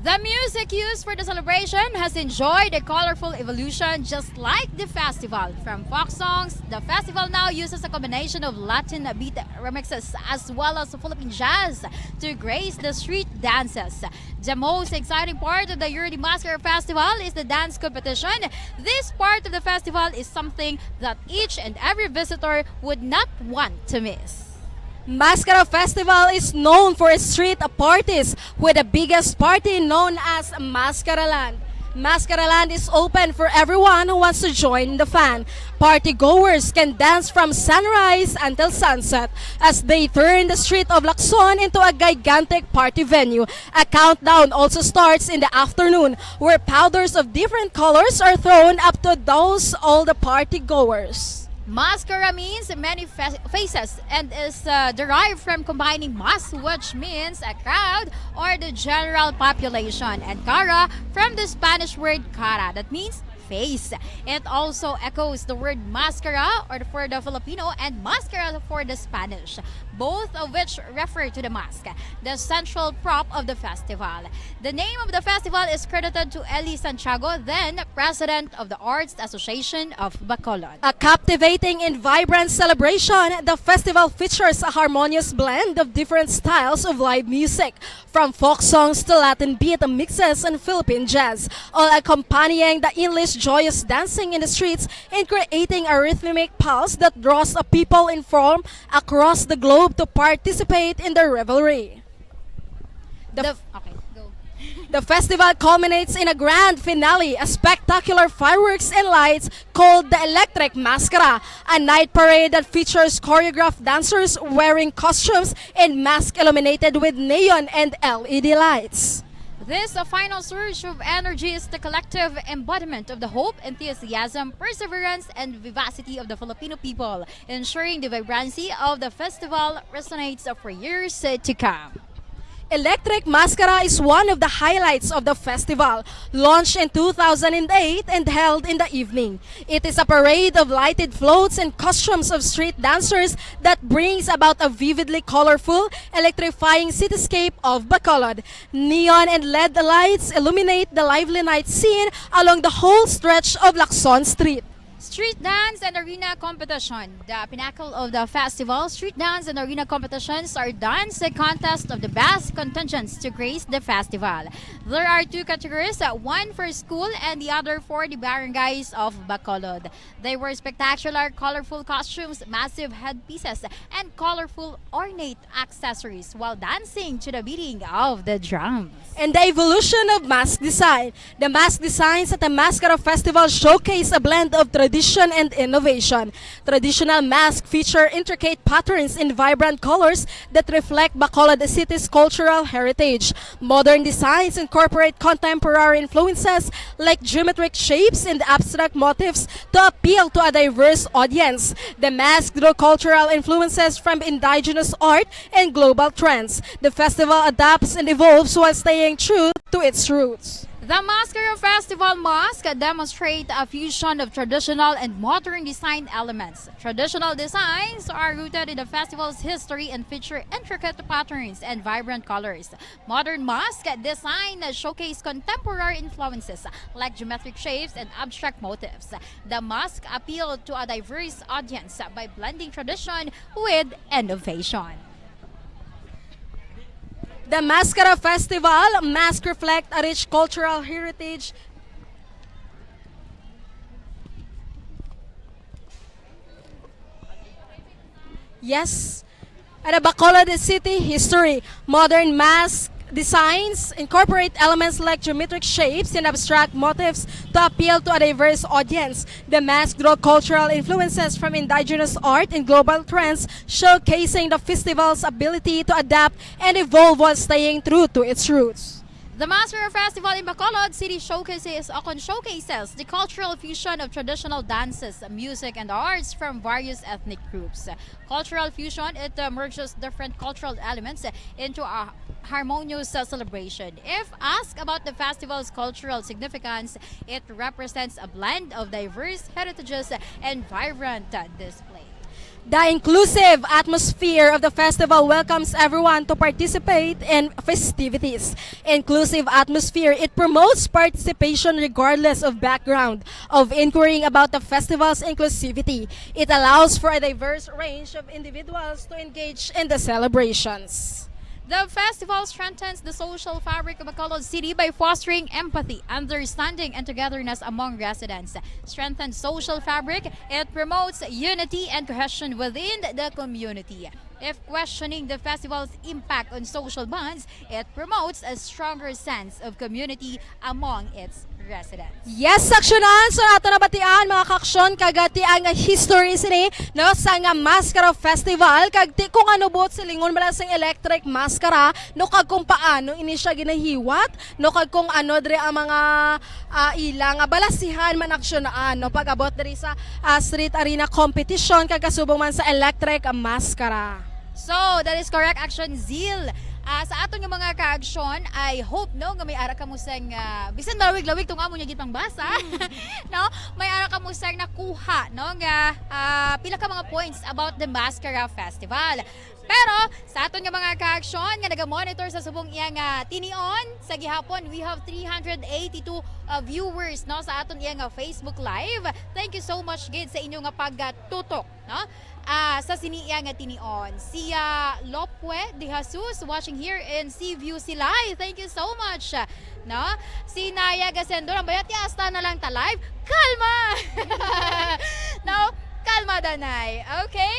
The music used for the celebration has enjoyed a colorful evolution, just like the festival. From folk songs, the festival now uses a combination of Latin beat remixes as well as Philippine jazz to grace the street dances. The most exciting part of the Yearly Maskara Festival is the dance competition. This part of the festival is something that each and every visitor would not want to miss. Maskara Festival is known for its street parties, with the biggest party known as Maskara Land. Maskara Land is open for everyone who wants to join the fun. Party goers can dance from sunrise until sunset as they turn the street of Lacson into a gigantic party venue. A countdown also starts in the afternoon, where powders of different colors are thrown up to douse all the party goers. Maskara means many fa-, faces and is, uh, derived from combining mas, which means a crowd or the general population, and kara from the Spanish word cara, that means face. It also echoes the word maskara, or for the Filipino, and maskara for the Spanish, both of which refer to the mask, the central prop of the festival. The name of the festival is credited to Eli Santiago, then president of the Arts Association of Bacolod. A captivating and vibrant celebration, the festival features a harmonious blend of different styles of live music, from folk songs to Latin beat mixes and Philippine jazz, all accompanying the endless joyous dancing in the streets and creating a rhythmic pulse that draws a people in from across the globe to participate in the revelry. The The, f- okay, go. The festival culminates in a grand finale, a spectacular fireworks and lights called the Electric Maskara, a night parade that features choreographed dancers wearing costumes and masks illuminated with neon and L E D lights. This, uh, final surge of energy is the collective embodiment of the hope, enthusiasm, perseverance, and vivacity of the Filipino people, ensuring the vibrancy of the festival resonates for years, uh, to come. Electric Mascara is one of the highlights of the festival, launched in two thousand eight and held in the evening. It is a parade of lighted floats and costumes of street dancers that brings about a vividly colorful, electrifying cityscape of Bacolod. Neon and L E D lights illuminate the lively night scene along the whole stretch of Lacson Street. Street dance and arena competition. The pinnacle of the festival, street dance and arena competitions are dance contest of the best contingents to grace the festival. There are two categories, uh, one for school and the other for the barangays of Bacolod. They wear spectacular, colorful costumes, massive headpieces, and colorful ornate accessories while dancing to the beating of the drums. And the evolution of mask design. The mask designs at the Mascara Festival showcase a blend of tradition and innovation. Traditional masks feature intricate patterns in vibrant colors that reflect Bacolod City's cultural heritage. Modern designs incorporate contemporary influences like geometric shapes and abstract motifs to appeal to a diverse audience. The masks draw cultural influences from indigenous art and global trends. The festival adapts and evolves while staying true to its roots. The Mascara Festival mask demonstrate a fusion of traditional and modern design elements. Traditional designs are rooted in the festival's history and feature intricate patterns and vibrant colors. Modern mask design showcase contemporary influences like geometric shapes and abstract motifs. The mask appeal to a diverse audience by blending tradition with innovation. The Mascara Festival mask reflect a rich cultural heritage. Yes. And a Bacolod City history. Modern mask designs incorporate elements like geometric shapes and abstract motifs to appeal to a diverse audience. The mask draw cultural influences from indigenous art and global trends, showcasing the festival's ability to adapt and evolve while staying true to its roots. The Mascara Festival in Bacolod City showcases, often showcases the cultural fusion of traditional dances, music, and arts from various ethnic groups. Cultural fusion, it, uh, merges different cultural elements into a harmonious, uh, celebration. If asked about the festival's cultural significance, it represents a blend of diverse heritages and vibrant, uh, display. The inclusive atmosphere of the festival welcomes everyone to participate in festivities. Inclusive atmosphere, it promotes participation regardless of background, of inquiring about the festival's inclusivity. It allows for a diverse range of individuals to engage in the celebrations. The festival strengthens the social fabric of Bacolod City by fostering empathy, understanding, and togetherness among residents. Strengthens social fabric, it promotes unity and cohesion within the community. If questioning the festival's impact on social bonds, it promotes a stronger sense of community among its residents. Yes, aksyonan. So, ato nabatian, mga kaaksyon, kag ti ang history sini, no, sa nga Mascara Festival, kag ti kung ano buot silingon man sang Electric Mascara, no, kag kung paano ini siya ginahiwat, no, kag kung ano diri ang mga, ah, ila nga balasihan man aksyonan, no, pag-abot diri sa, ah, street arena competition, kag kasubong man sa Electric Mascara. So, that is correct, Action Zeal. Ah, sa aton nga mga ka-action, I hope, no, nga may ara kamo sang, ah, bisan malawig-lawig tong amo nga ginpangbasa, no? May ara kamo sang nakuha, no, nga, ah, pila ka mga points about the Mascara Festival. Pero sa aton nga mga ka-action nga naga-monitor sa subong iya nga tinion sa gihapon, we have three hundred eighty-two, ah, viewers, no, sa aton iya nga Facebook Live. Thank you so much gid sa inyo nga pagtutok, no? Ah, sa sini iya nga tinion. Sia Lopwe de Jesus, watching here in Seaview, Silay. Thank you so much. No? Si Naya Gasendor, ang bayat niya, hasta na lang ta live. Kalma! No? Kalma, Danay. Okay?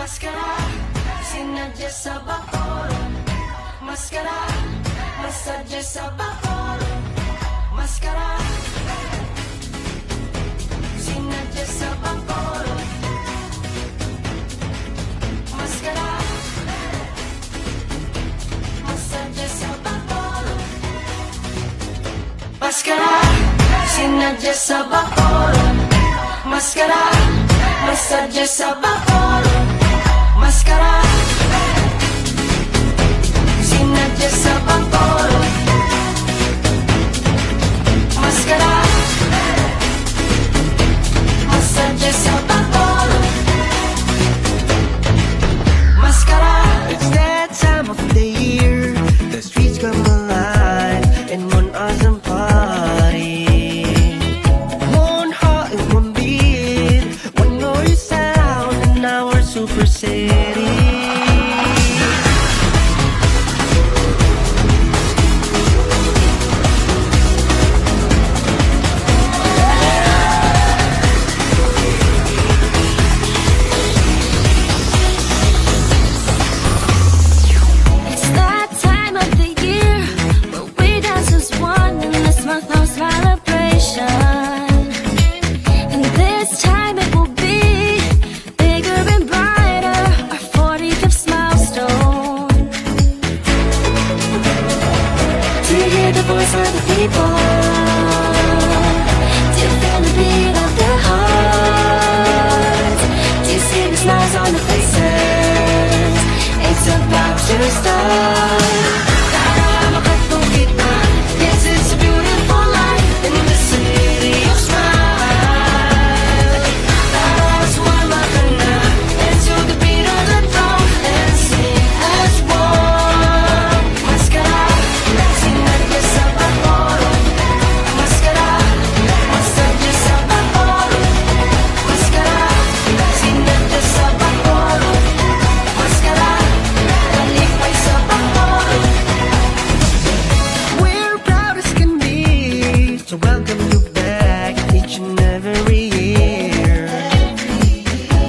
Maskara, sinadya sa Bacolod. Maskara, masadya sa Bacolod. Maskara, sinadya sa Bacolod. Maskara, masadya sa Bacolod. Maskara, sinadya sa Bacolod. Maskara, masadya sa Bacolod. Maskara, sinadya sa Bacolod. Maskara, masadya sa Bacolod. Maskara. It's that time of the year. The streets come alive and one awesome party. One heart and one beat, one noise sound in our super city. It's that time of the year where we dance as one in this month of celebration. And this time it will be bigger and brighter, our forty-fifth milestone. Do you hear the voice of the people? Do you feel the beat of their hearts? Do you see the smiles on the faces? It's about to start. Tara, makadto kita. Yes, it's a beautiful life in the city of smiles. Tara, sumama ka na. Dance to the beat of the drum and sing as one. Maskara, sinadya sa Bacolod. Maskara, masadya sa Bacolod. Maskara, sinadya sa Bacolod. Maskara, kalipay sa Bacolod. We're proud as can be to welcome you back each and every year.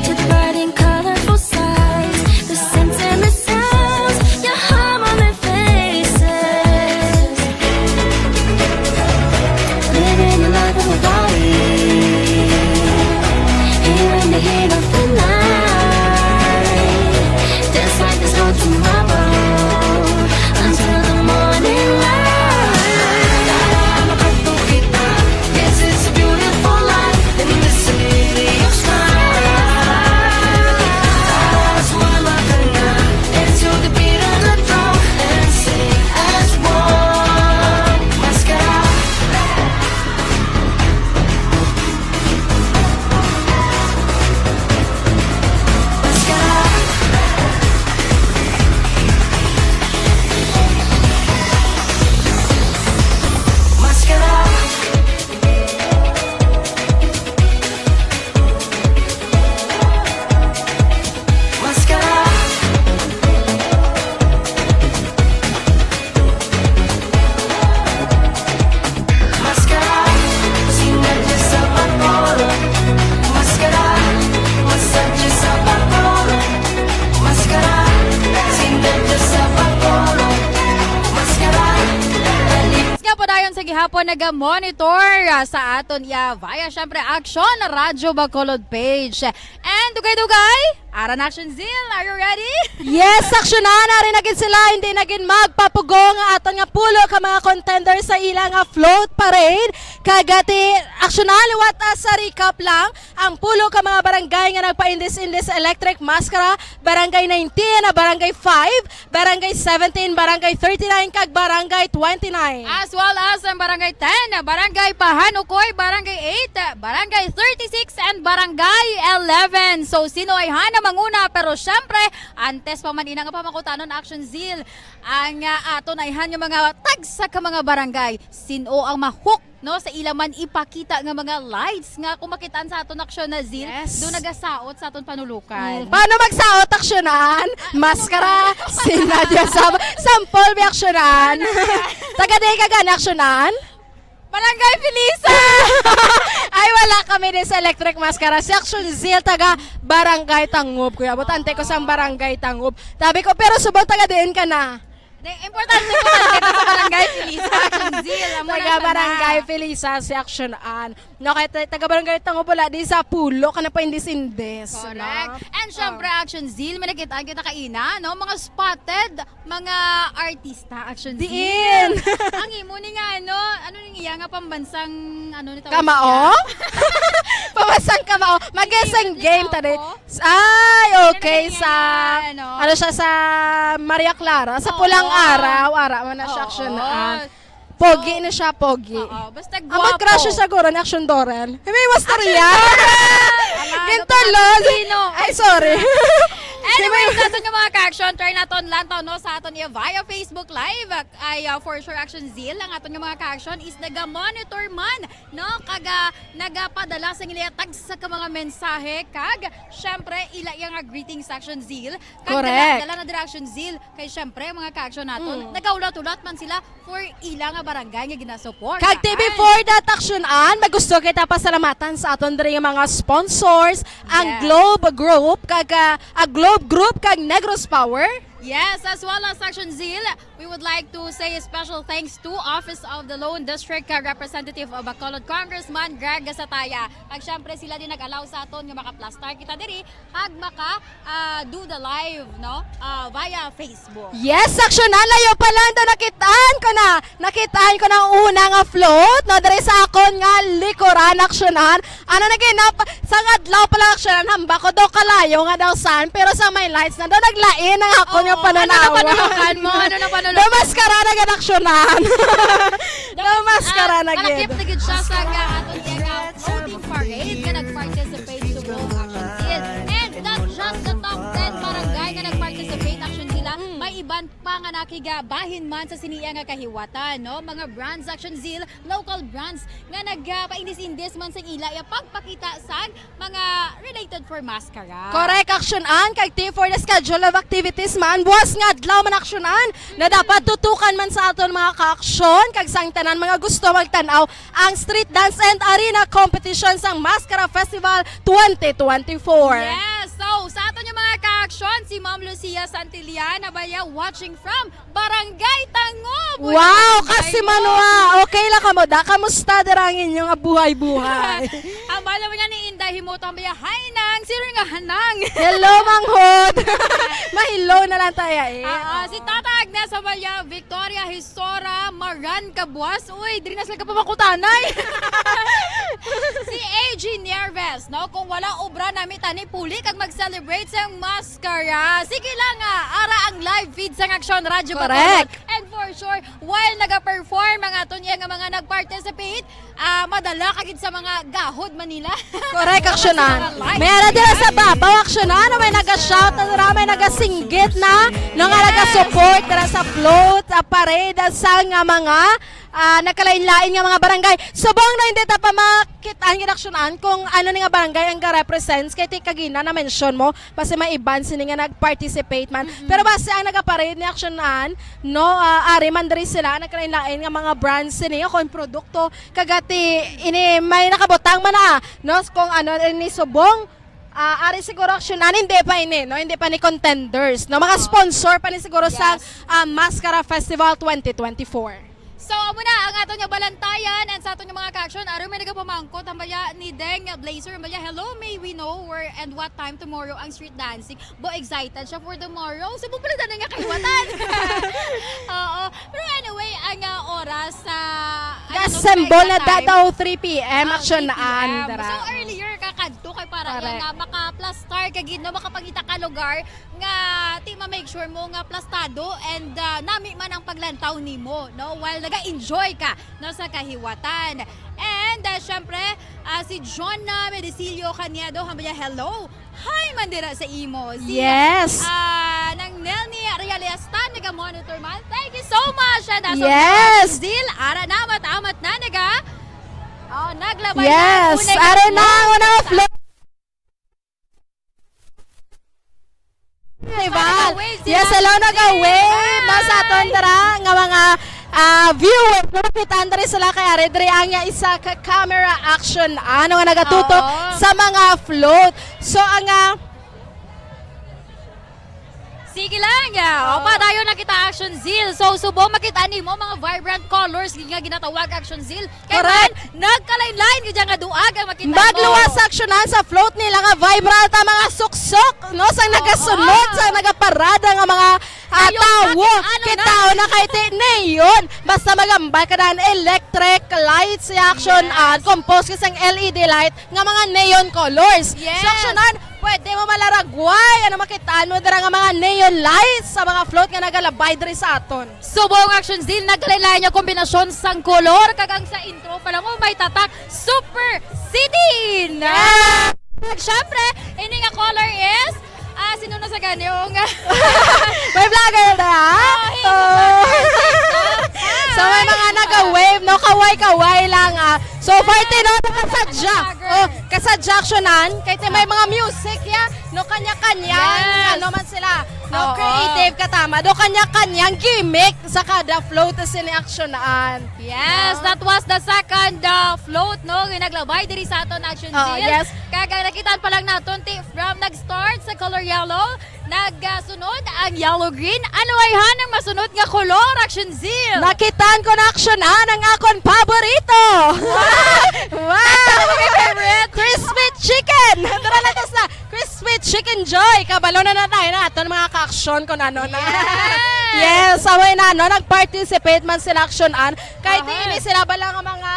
To the bright and colorful sights, the scents and the sounds, your harmony faces. Living a life of a body. Here in the heat of the night. Dance like there's no tomorrow. Until the morning light. Yes, it's a beautiful life in the city of smiles. Sumama ka na, dance to the beat of the drum and sing as one. Maskara. Maskara. Maskara. Maskara. Maskara, sinadya sa Bacolod. Maskara, masadya sa Bacolod. Maskara, sinadya sa Bacolod. Maskara, dali. Nga po dayon sa gihapon naga-monitor, ah, sa aton iya via, syempre, Aksyon Radyo Bacolod page. And dugay-dugay, ara na Aksyon Zil, are you ready? Yes, Aksyonan, ari na gid sila, hindi na gid magpapugong ang aton nga pulo ka mga contender sa ila nga float parade. Kag ati, Aksyonan, liwat, ah, sa recap lang, ang pulo ka mga barangay nga nagpa-indis-indis sa Electric Maskara, Barangay nineteen, Barangay five, Barangay seventeen, Barangay thirty-nine, kag Barangay twenty-nine. As well as ang Barangay ten, Barangay Pahanukoy, Barangay eight, Barangay thirty-six, and Barangay eleven. So, sino ay hana manguna? Pero syempre, antes pa man ina nga pamangkutanon, Action Zeal, ang, ah, aton ayhan nga mga tagsa ka mga barangay, sino ang ma-hook, no, sa ila man ipakita nga mga lights nga kung makitaan sa aton Aksyon na Zil, Yes. do nagasaot sa aton panulukan. Mm, paano magsaot, Aksyonan? Ah, Maskara, sinadya sa sample, bi Aksyonan. Taga day ka gani, Aksyonan? Barangay Felisa! Ay, wala kami din sa Electric Mascara. Si Action Zeal, taga Barangay Tangub, kuya. Botante ko sang Barangay Tangub. Sabi ko, pero subong taga diin ka na? Di, importante ko, taga sa Barangay Felisa, Action Zeal. Amo na Taga siya Barangay na. Felisa, si Action Ann. No, kay ta-, taga Barangay Tangub, wala di sa Pulo, ka na pa indis-indis, Correct. no? And syempre, Oh. Action Zeal, may nakitaan kita kaina, no? Mga spotted, mga artista, Action Diin? Zeal. Ang imo ni nga, ano, ano ning iya nga pambansang, ano ni tawag Kamao? siya? Pambansang kamao. Mag-guessing Hindi, game hindi tadi. ako. S-, ay, Ano okay, na sa, yan, ano? ano siya, sa Maria Clara, sa Oo. Pulang Araw, ara man na siya, Oo. Action Ann. Pogi So, na siya, pogi. oo, basta Ang gwapo. mag-crush siya siguro ni Action Dorel. May mas Action Dorel! Ala, Ginto, ano pa, lol. Sino? Ay, sorry. Anyway, May sa aton nga mga ka-action, try naton lantaw, no, sa aton iya via Facebook Live. Ay, uh, for sure, Action Zeal, ang aton nga mga ka-action is naga-monitor man, no, kag, ah, nagapadala sa ila tagsa ka mga mensahe, kag, syempre, ila iya nga greeting sa Action Zeal. Kag Correct. dala, dala na dira, Action Zeal. Kay, syempre, mga ka-action naton, Mm. nagaulat-ulat man sila for ila nga barangay nga ginasuportahan. Kag T V for that, Action Ann, may gusto kita pasalamatan sa aton diri nga mga sponsors, ang Yes. Globe Group, kag, ah, ang Globe Group, kag Negros Power. Yes, as well as Action Zeal, we would like to say a special thanks to Office of the Lone District, kag Representative of Bacolod, Congressman Greg Gasataya. Kag syempre, sila din nag-allow sa aton nga makaplastar kita diri, kag maka, ah, do the live, no? Ah, via Facebook. Yes, Action Ann, layo pa lang daw, nakitaan ko na. Nakitaan ko na ang una nga float, no? Diri sa akon nga likuran, Action Ann. Ano na ginap-, sa adlaw pa lang, Action Ann, hamba ko daw kalayo nga daw san, pero sa may lights na daw naglain ang akon nga Oo, ano na pananawa. Panulukan mo? Ano na panulukan? Daw maskara na gid, Action Ann. Daw maskara Ah, na gid. Kalakip na gid siya sa nga aton iya nga floating parade nga nag-participate subong, Action Zeal. And not just the top ten barangay nga nag-participate, Action Zeal, ah. Mm. May iban pa nga nakigabahin man sa sini iya nga kahiwatan, no? Mga brands, Action Zeal, local brands nga nagpaindis-indis man sang ila iya pagpakita sang mga related for mascara. Correct, Action Ann. Kag T for the schedule of activities man, buwas nga adlaw man, Action Ann, na dapat tutukan man sa aton mga ka-action kag sang tanan mga gusto magtan-aw ang Street Dance and Arena Competition sang Mascara Festival twenty twenty-four. Yes! So, sa aton nga mga ka-action, si Ma'am Lucia Santillan, abaya, watching from Barangay Tangub. Wow, Barangay kasi Tangub. Manua, okay lang kamo da? Kamusta dira ang inyong buhay-buhay? Ang bala mo niya ni Inday Himoto, abaya, hi, Nang, sino nga hanang? Hello, Manghod. Ma-hello na lang tayo, eh. Ah, ah, si Tata Agnes, abaya, Victoria Hisora, Maran Kabuas. Uy, diri na sila kapamakutanay. Si A G Nieves, no? Kung wala obra nami tani puli kag mag-celebrate sa mascara. Sige lang, ah, ara ang live feed sa Action Radio Correct. Bacolod. And for sure, while naga-perform ang aton iya nga mga nag-participate, ah, madala ka gid sa mga gahod Manila. Correct, Action Ann. Sa mga live. May ara dira sa babaw, Action Ann, may naga-shout na dira, may nagasinggit na, no, nga Yes. naga-support dira sa float, sa parade, sa nga mga, ah, nagkalain-lain nga mga barangay. Subong na hindi ta pa makit-an gid, Action Ann, kung ano ni nga barangay ang ga-represents, kay ti kagina na-mention mo, basi may iban sini nga nag-participate man. Mm-mm. Pero basi ang nagaparade ni Action Ann, no, ah, ari man diri sila, nagkalain-lain nga mga brands sini, kung produkto, kagati, ini may nakabutang man na, no, kung ano, ini subong, ah, ari siguro, Action Ann, hindi pa ini, no, hindi pa ni contenders, no, mga Oh. sponsor pa ni siguro sa, Yes. ah, Mascara Festival twenty twenty-four. So, amo na ang aton nga balantayan and sa aton nga mga ka-action, aron may nagapamangkot, ang baya ni Deng Blazer, ang baya, "Hello, may we know where and what time tomorrow ang street dancing?" Bo, excited siya for tomorrow. So, pupunta na nga kahiwatan. Oo. Pero anyway, ang, ah, oras sa, ano, Gasembol na time, daw, three P M, ah, Action three P M. Ann, dara. So, earlier ka kadto kay para Correct. nga maka-plus star ka gid, no? Makapangita ka lugar nga ti ma-make sure mo nga plastado and, ah, nami man ang paglantaw nimo, no? While naga-enjoy ka, no, sa kahiwatan. And, ah, syempre, ah, si John, ah, Medicillo Cañedo, hambal niya, "Hello. Hi, man dira sa imo." Si, Yes. ah, nang Nelny Reales ta, naga-monitor man. Thank you so much. And as of Yes. now, Zil, ara na, amat-amat na, naga, oh, naglabay na, Yes. unay Ara na, float. Unay float. Diba? Nag-wave si Yes, hello, Nancy. Nag-wave. Hi. Nasa aton dara nga mga, Ah, viewers, no, makita diri sila kay ari diri ang iya isa ka camera action, ano nga nagatutok Oo. sa mga float. So, ang, ah, Sige lang, ya. O, Oo. padayon na kita, Action Zeal. So, subong makita nimo mga vibrant colors nga ginatawag, Action Zeal. Kay Correct. man, nagkalain-lain gid nga duag ang makita mo. Magluwas sa aksyonan sa float nila nga vibrant ang mga suksok, no, sang Oo. nagasunod, sang nagaparada nga mga, ah, Ayun, tawo. bakit ano na? Kita na kay ti neon. Basta magambal ka na electric lights sa action Yes. at composed ka sang L E D light nga mga neon colors. Yes. Sa aksyonan, pwede mo malaragway. Ano makitaan mo dira nga mga neon lights sa mga float nga nagalabay diri sa aton? Subong, Action Zeal, nagkalain-lain nga kombinasyon sang kolor, kag ang sa intro pa lang, oh, may tatak, Super City na! Kag syempre, ini nga color is, ah, sino na sa gani? Oo nga. May vlogger na, ha? Oh, hey, Oh. So, may mga naga-wave, no? Kaway-kaway lang, ah. So, far, ti, no? Kasadya. Vlogger. Oh, kasadya, aksyonan. Kay ti may mga music, ya. No, kanya-kanya. Yes. Ano man sila. No, Oo. creative ka, tama. Do kanya-kanyang gimmick sa kada float sa sini aksyonan. Yes, No? that was the second, uh, float, no, nga naglabay diri sa aton Action Oo, Zeal. yes. Kag ang nakitaan pa lang naton, ti, from nag-start sa color yellow, nagsunod ang yellow green. Ano ay han ang masunod nga kolor, Action Zeal? Nakitaan ko na aksyonan ang akon paborito. Wow! Wow! Ang favorite. Crispy chicken! Tara na, tas na. Crispy Chicken Joy! Kabalo na na tayo na aton mga ka-aksyon kung ano na. Yes! Yes, away na, no? Nag-participate man sila aksyonan. Kahit Aha. hindi sila bala nga mga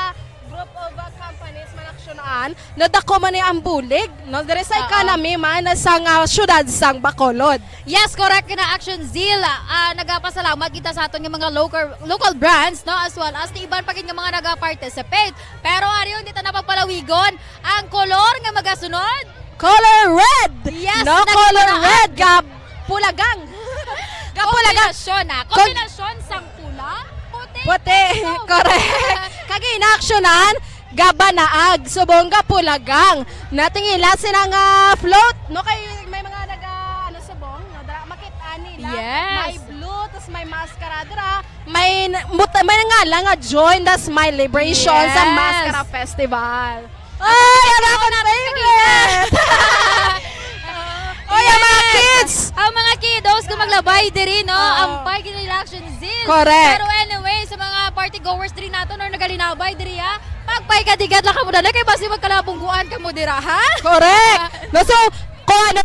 group of, uh, companies man aksyonan, nadako man ni ang bulig, no? Diri sa Oo. economy man sa nga syudad sang Bacolod. Yes, correct na, Action Zeal. Ah, nagapasalamat kita sa aton nga mga local, local brands, no? As well as ti iban pa gid nga mga naga-participate. Pero, arion, di ta na pagpalawigon. Ang kolor nga magasunod? Color red! Yes, No, color nagpulaag. red. Gapulagang. Gapulagang. Kombinasyon, ah. Kag- Kombinasyon sang pula, puti, Puti. ikaw. Correct. Kag inaksyonan, gabanaag. Subong gapulagang. Natingila sila nga float. No, kay may mga naga, ano, subong. No, dra, makita nila. Yes. May blue, tas may mascara. Dra, may, muta, may ngalan nga Join the Smile Liberation sa Yes. Mascara Festival. Ay, ano Ano akong natin favorite? kanina? Oy, ang mga Yes. kids! Ang mga kiddos, kung maglabay diri, no? Oo. Ang pay gid nila, Action Zeal. Correct. Pero anyway, sa mga party goers diri nato, no, nagalinabay diri, ha? Pagpay kadigat lang kamo dali, kay basi magkalabungguan kamo dira, ha? Correct. No, so, kung ano,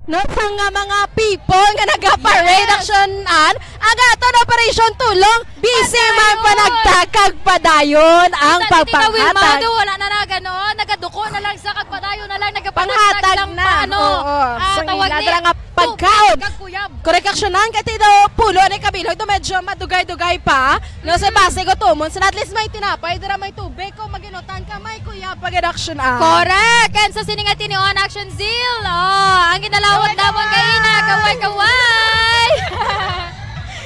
no, sa nga mga people nga nagaparade Yes. action an, ang aton Operation Tulong, busy Padayon. man panagtag kag padayon ang Sa City Kawil, pagpanghatag. Mado, wala na nagano, nagaduko na lang sa kagpadayon na lang, nagapanagtag Panghatag lang na. pa, ano, Oo. ah, Sang tawag ila ni, dala nga tubig pagkaon. kag kuyab. Correct, aksyonan, kay ti daw pulo ni kabilog, do medyo madugay-dugay pa. No, sa Mm. base ko tumon, sa at least may tinapay, dira may tubig, kung mag-inutan ka, may kuyab, pag-action, ah. Correct! And sa sini nga tinion, Action Zeal, oh, ang ginalawag Kaway, namon kaway! kaina, kaway-kaway!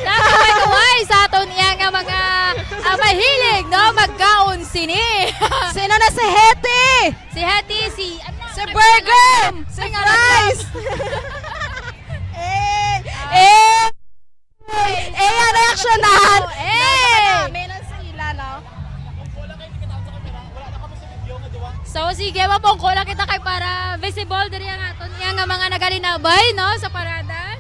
Kaway-kaway sa aton iya nga mga, ah, mahilig, no? Magkaon sini. Sino na si Hetty? Si Hetty, si, ano, Si ano, Burger! ano, Si ano, Fries! Eh! Ah. Eh! Eh, ang reaksyonan! Eh! Nasa kanami lang sa ila, no? So, sige, mapungko lang kita kay para visible diri ang aton iya nga mga nagalinabay, no, sa parada.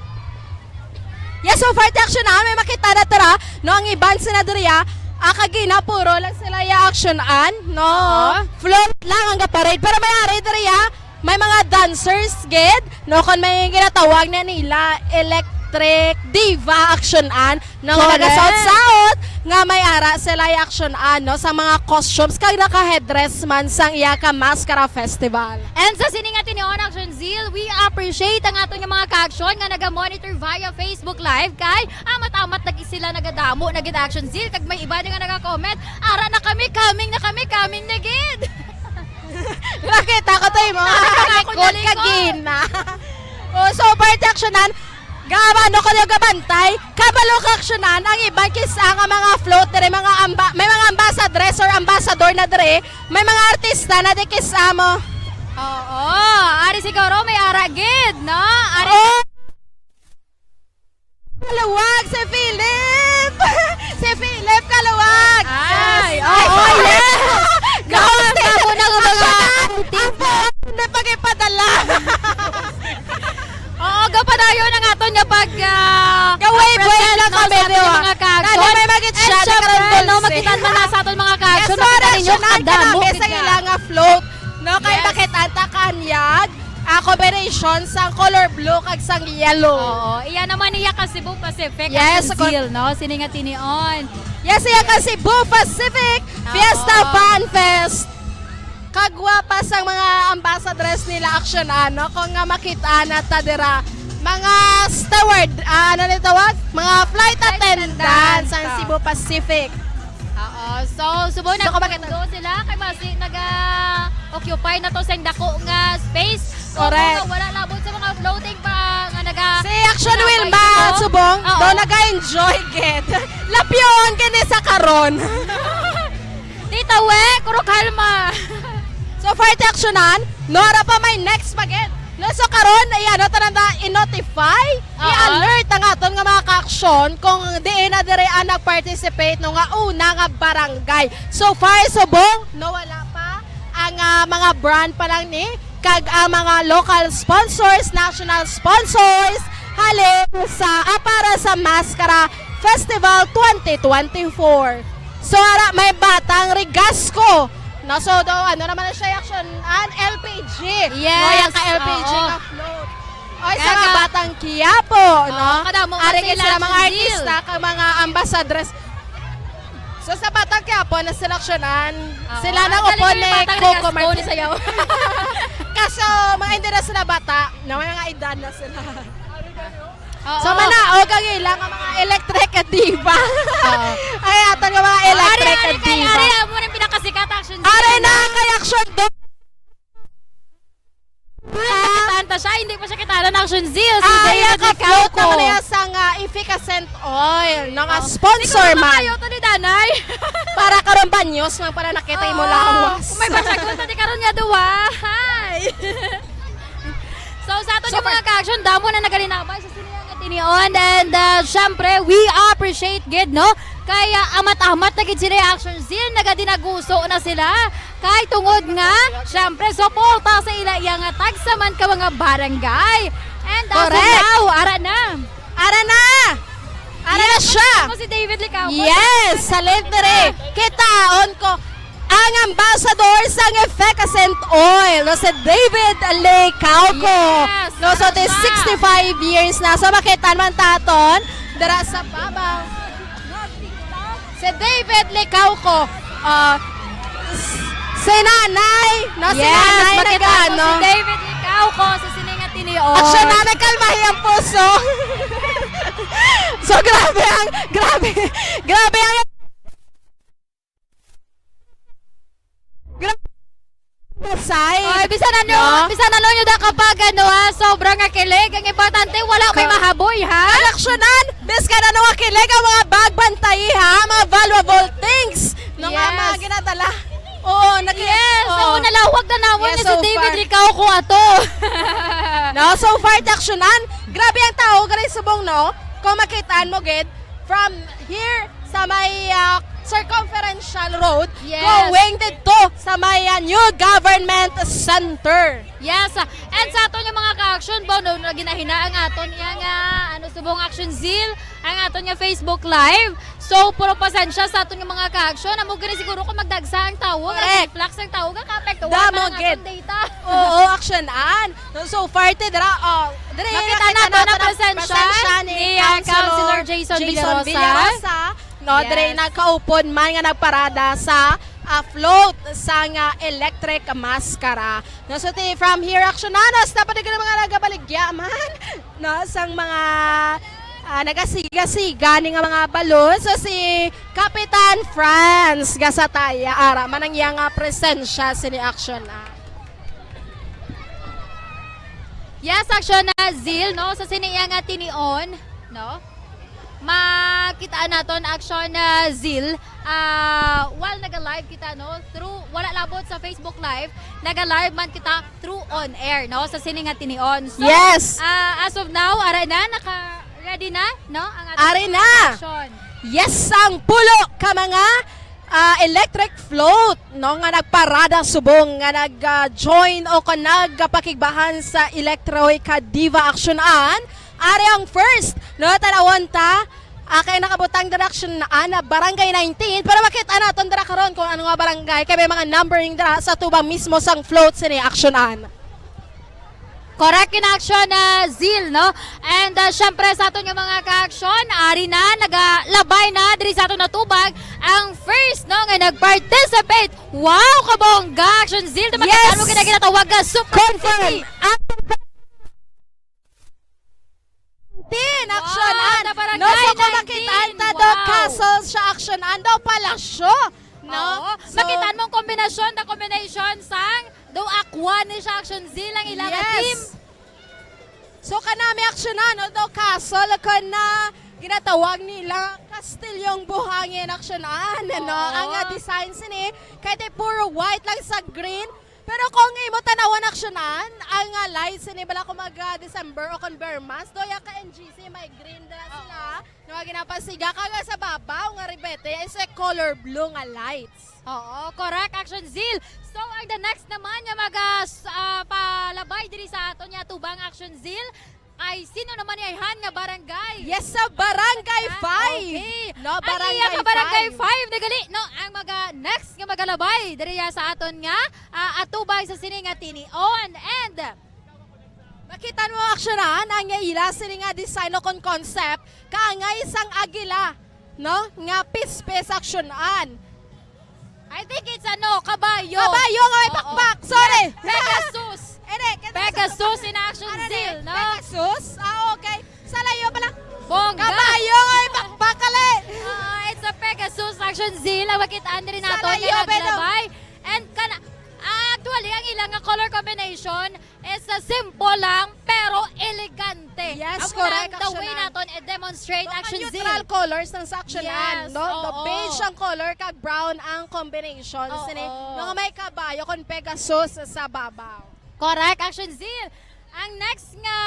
Yes, so for the action na, may makita na tara, no, ang iban sila diri, ah, ah, kagina, puro lang sila ya action an, no? Oo. Float lang ang gaparade. Pero may ari diri, ah, may mga dancers, gid, no, kon may ginatawag na nila electric diva action an, no, nga Correct. nagasaot-saot, nga may ara sila ya action an, no, sa mga costumes, kag naka-headdress man sang iya ka Mascara Festival. And sa sini nga tinion, Action Zeal, we appreciate ang aton nga mga ka-action nga naga-monitor via Facebook Live kay amat-amat na gid sila nagadamo na gid, Action Zeal, kag may iba nga naga-comment, "Ara na kami, coming na kami, coming na gid." Nakita ko to, eh, mga Nakita ko, likod nalikod. kagina. Oh, so, party actionan, gabano kayo gabantay, kabalo ka actionan, ang iban kis-a nga mga float diri, mga amba-, may mga ambassadress or ambassador na diri, may mga artista na di kis-a mo. Oo, ari siguro may ara gid, no? Ari Oo. Maluwag si Philip! Si Philip Kaluwag! Ay, Yes. oo, yes! Gahos Gahos na na mga ang phone, hindi pag-ipadala. Oo, gapadayon ang aton nga pag, ah, Ka-wave-wave present, lang no, kami, sa aton di ba? mga ka-action. Dali, may magit And siya, syempre, nakarandol no, si makita man na sa aton mga ka-action, Yes, makita ninyo, reaksyonan ka kadamo namin sa gid ila nga. nga float. No, kay Yes. bakit anta kanyag, ah, combination sang color blue kag sang yellow. Oo, iya naman niya ka Cebu Pacific, Yes, ang ko- Zil, no? Sini nga tinion. Yes, iya ka Cebu Pacific Oo. Fiesta Fan Fest. Kagwapa sang mga ambassadress nila action, ano, kung nga makita na ta dira, mga steward, ah, ano na tawag? Mga flight Flight attendant attendant. sang Cebu Pacific. Oo. So, subong So, na kung bakit kundo sila, kay basi naga-occupy na to sa dako nga space. So, Correct. mga wala labot sa mga floating pa nga naga Si Action ginabay Wilma dito. Subong, Oo. daw naga-enjoy gid. Lapyon kini sa karon. Tita We, Kuro Kalma. So, far ti aksyonan, nora pa may next pa gid. No, so karon, ay ano, tanan na i-notify, Oo. i-alert ang aton nga mga ka-aksyon kung diin na dire ang nag-participate no nga una nga barangay. So far, subong, no, wala pa ang, ah, mga brand pa lang ni, kag ang mga local sponsors, national sponsors, halin sa, ah, para sa Maskara Festival twenty twenty-four. So, ara, may batang Rigasco. No, so, do, ano naman na siya, action? An L P G. Yes, No, yung ka-L P G oo. nga float. Oy, sa Kaya mga nga batang Quiapo, Oo, no? kadamo man Ari sila, sila mga Action Deal. artista, kag mga ambassadress. So, sa Batang Quiapo, na seleksyonan, Oo, sila ang nang galing upon yung ni Batang Coco Rigasco Martin. ni Sayaw. Kaso, mga hindi na sila bata, na may mga edad na sila. Oo. So, manaog ang ilang mga electric diva. Oo. Ay, aton nga mga Oh, electric ari, ari, kay diva. ari, amo rin pinakasikat, Action Deal. Ari na, kay Action Deal. Kita ta siya, hindi pa siya kita na Action Zeal. Si Ah, David iya ka-float Licauco. naman iya sang, ah, efficascent oil, no, nga Oh. sponsor Siguro man. maayo to ni Danay. Para karon banyos man para nakita imo Oo. lawas. Kung may batyagon, pati karon nga duwa. Hi! So, sa aton So, yung mga far- ka-action, damo na nagalinabay sa sini nga tinion. And, uh, syempre, we appreciate gid, no? Kaya amat-amat na gid sila yung Action Zeal, nagadinaguso na sila. Kay tungod nga, syempre, suporta sa ila iya nga tagsa man ka mga barangay. And as of Correct. now, ara na. Ara na! Ara na Yes, siya! makita mo si David Licauco. Yes! Sa live diri. Kitaon ko ang ambassador sang efficascent oil, no, si David Licauco. Yes, No, so, ara this na. sixty-five years na. So, makita man taton, dira sa babaw. Si David Licauco. Ah, s-, si nanay, no, si Yes, nanay makita nag-ano. mo si David Licauco sa sini nga tinion. Action na, nagkalmahi ang puso. So, grabe ang, grabe, grabe ang, grabe. Basay. Oy, bisan ano, No? bisan ano nyo da kapag ano, ha, sobra nga kilig. Ang importante, wala may Ka- mahaboy, ha? Aksyonan, bisan ano nga kilig ang mga bag, bantayi, ha? Mga valuable things. No, nga Yes. mga ginadala. Oo, naki- Yes, oo. oo, nalawag na naman Yes, ni si so David far. Licauco ato. No, so far, aksyonan. Grabe ang tao, gani subong, no? Kung makitaan mo, gid, from here sa may, ah, Circumferential Road, Yes. going didto sa may, ah, New Government Center. Yes, ah, and sa aton nga mga ka-action, ba, no, na ginahina ang aton nga, nga, ano, subong Action Zeal, ang aton nga Facebook Live. So, puro pasensya sa aton nga mga ka-action. Amo gani siguro kung magdagsa ang tao, Correct. mag-influx ang tao, kakapekto Damo ang aton gid. data. Oo, aksyonan. So, so far, ti, dira, oh, dira, Makita nakita nato nato ang ang presensya presensya ni, ni, ah, Councilor Councilor Jason Jason Villarosa. Villarosa. No, Yes. diri nagkaupod man nga nagparada sa, ah, float sa nga electric mascara. No, so, ti-, from here, aksyonan, hasta pa di ka na mga nagabaligya man. No, sang mga, ah, nagasiga-siga ni nga mga balon. So, si Kapitan Franz Gasataya, ara, man ang iyang, ah, presensya sini aksyonan. Yes, aksyonan, Zil, no? Sa sini iya nga tinion, no? Makitaan naton, aksyonan, Zil, ah, while naga-live kita, no? Through, wala labot sa Facebook Live, naga-live man kita through on air, no? Sa sini nga tinion. So, Yes. ah, as of now, ara na, naka-ready na, no? Ang ating Ari na. action. Yes, ang pulo ka mga, ah, electric float, no, nga nagparada subong nga nag, ah, join o kon nagpakigbahan sa Electroica Diva Action An. Ari ang first, no, tanawon ta. Ah, kay nakabutang dira Action An, ah, Barangay nineteen. Pero makita naton dira karon kung ano nga barangay. Kay may mga numbering dira sa tubang mismo sang float sini Action An. Correct in action, ah, Zil, no? And, ah, syempre, sa aton nga mga ka-action, ari na, nagalabay na diri sa aton atubang ang first, no, nga nag-participate. Wow, kabongga, Action Zil. Yes. Makita mo gina-, ginatawag nga Super Confirm. City. Action Tin, Action Wow, An. na Barangay No, so kung nineteen. Makita ta do Wow. Castle siya, Action An, do Palasyo. No? Oo. So, makita mo ang kombinasyon, the combination sang do Aqua ni siya Action Zil ang ilang Yes. team. So, kanami Action An, although castle, kana ginatawag nila Kastilyong Buhangin Action An, no? Oo. Ang, ah, design sini, kay di puro white lang sa green. Pero kung imo tanawon Action An, ang, ah, lights sini bala kung mag, ah, December o kung Burmas, doya ka N G C, may green dala sila. Oo. No, ginapasiga ka nga sa babaw nga ribete is a color blue nga lights. Oo, correct, Action Zil. So, ang the next naman nga mag, ah, s-, ah, palabay diri sa aton nga tubang Action Zil, ay sino naman ni Ayhan nga barangay? Yes, sa Barangay Five. Okay. No, Ang Barangay iya ka Barangay Five. Five, nagali, no, ang mag, ah, next nga magalabay diri sa aton nga, ah, atubang sa sini nga tinion. And Makita mo Action An ang ila sini nga design o kon concept, kaangay sang agila, no? Nga pispis Action An. I think it's ano, kabayo. Kabayo nga may Oo. pakpak. Sorry. Yes, Pegasus. Ere, kaya Pegasus in Action Ano na Zil, yun? no? Pegasus? Ah, okay. Sa layo pala. Bongga. Kabayo nga may pakpak, kali. Ah, it's a Pegasus Action Zil. Ang makita-an diri Sa naton layo, nga pero naglabay. And kana, ah, actually, ang ilang nga color combination is, ah, simple lang, pero elegante. Yes, Amo na correct, ang the Action way An. naton i-demonstrate, Mga Action Zil. neutral colors ng sa Action An, Yes, no? The oo. beige ang color, kag brown ang combination. Oo. Sini, no, nga may kabayo kon Pegasus sa babaw. Correct, Action Zil. Ang next nga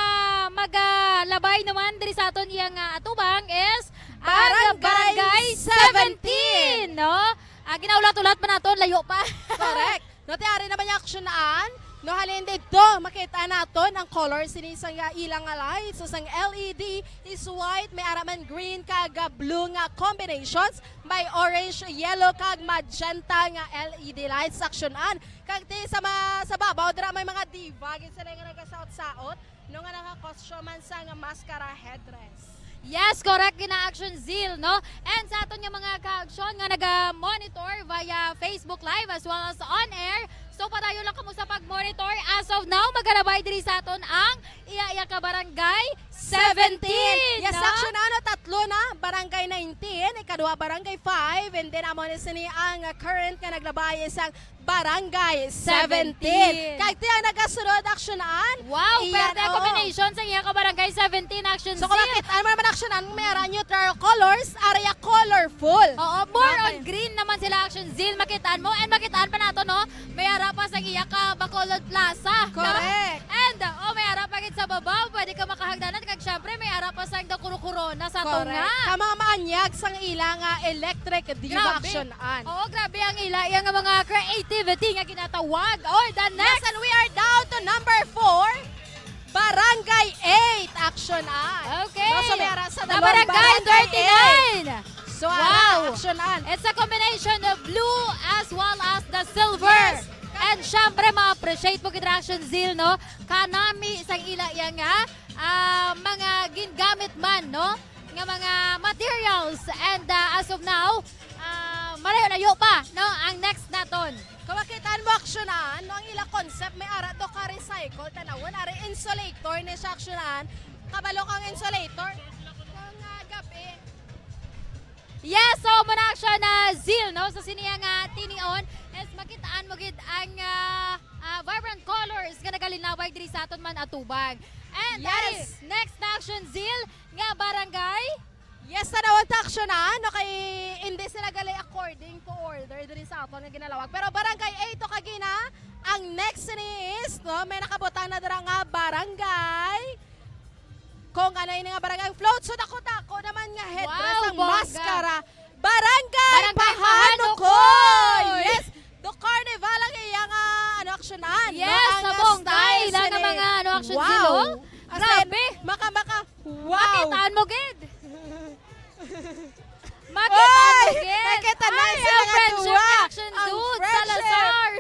magalabay naman diri sa aton iyang, ah, atubang is ang Barangay Barangay seventeen. seventeen, no? Ah, ginaulat-ulat pa naton, layo pa. Correct. No, ti ari naman yung Action An. No, halin dito, makita naton ang color sini sa nga ilang nga lights. So, sang L E D is white, may ara man green kag, ah, blue nga combinations. May orange, yellow kag magenta nga L E D lights, Action An. Kag ti sa ma-, sa babaw dira may mga diva gid sila nga nagasaot-saot, no, nga naka-costume man sa nga mascara headdress. Yes, correct gina Action Zil, no? And sa aton nga mga ka-action nga naga-monitor via Facebook Live as well as on air, so padayon lang kamo sa pag-monitor. As of now, magalabay diri sa aton ang iya-iya ka Barangay seventeen, Yes, no? Action An, tatlo na, Barangay nineteen, ikaduha Barangay five, and then amo na sini ang, uh, current nga naglabay sang Barangay seventeen. Seventeen. Kag ti ang nagasunod, Action An. Wow, Iyan, perte ang oh. combination sa iya ka Barangay seventeen, Action So, kung Zil. makita mo naman, Action An, may ara neutral colors, area colorful. Oo, more Okay. on green naman sila, Action Zil. Makitaan mo, and makitaan pa nato, no? May ara pa sa iya ka Bacolod Plaza, no? Correct. And, oh, may ara pa gid sa babaw, pwede ka makahagdanan, kag syempre, may ara pa sa Dakuro Corona sa Correct. tunga. Ka mga maanyag sang ila nga electric diva Grabe. Action An. Oo, grabe ang ila, iya nga mga creativity nga ginatawag. Oy, the Yes, next. and we are down to number four, Barangay eight, Action An. Okay. No, so may ara sa The dalawang Barangay Barangay thirty-nine. eight. So, ara, Wow. Action An. It's a combination of blue as well as the silver. Yes. And syempre, ma-appreciate mo gid, Action Zil, no? Kanami sang ila iya nga, ah, mga gingamit man, no? Nga mga materials. And, ah, as of now, ah, malayo-layo pa, no? Ang next naton. Kawakitan mo, Action An, no? Ang ila concept, may ara to ka recycle. Tanawon, ari insulator ni siya, Action An. Kabalo kang insulator? Kung, ah, gabi. Yes, so muna siya na Zil, no? Sa siniya nga tinion, is makitaan mo gid ang, ah, ah, vibrant colors nga nagalinaway diri sa aton man atubang. And Yes. ari, next na Action Zil nga barangay. Yes, tanawon ta Action An, no, kay hindi sila gali according to order diri sa aton nga ginalawag. Pero barangay eight to kagina, ang next ni is, no, may nakabutang na dira nga barangay. Kung ano ini nga barangay float, so dako-dako Ano naman nga headdress Wow, ang bongga. maskara? Barangay Barangay Pahanukoy! Pahanukoy! Yes! Do Carnival ang iya nga, ano, aksyonan, no? Yes, Ang, sa ah, bongga, style ilang sini- mga, ano, action Wow! sila, oh. As in, Grabe! maka, maka, wow! Makitaan mo, gid! Makitaan mo, Oy! gid! Nakita na Ay, sila ang nga friendship duwa! ni Action Ang Dude friendship! Salazar!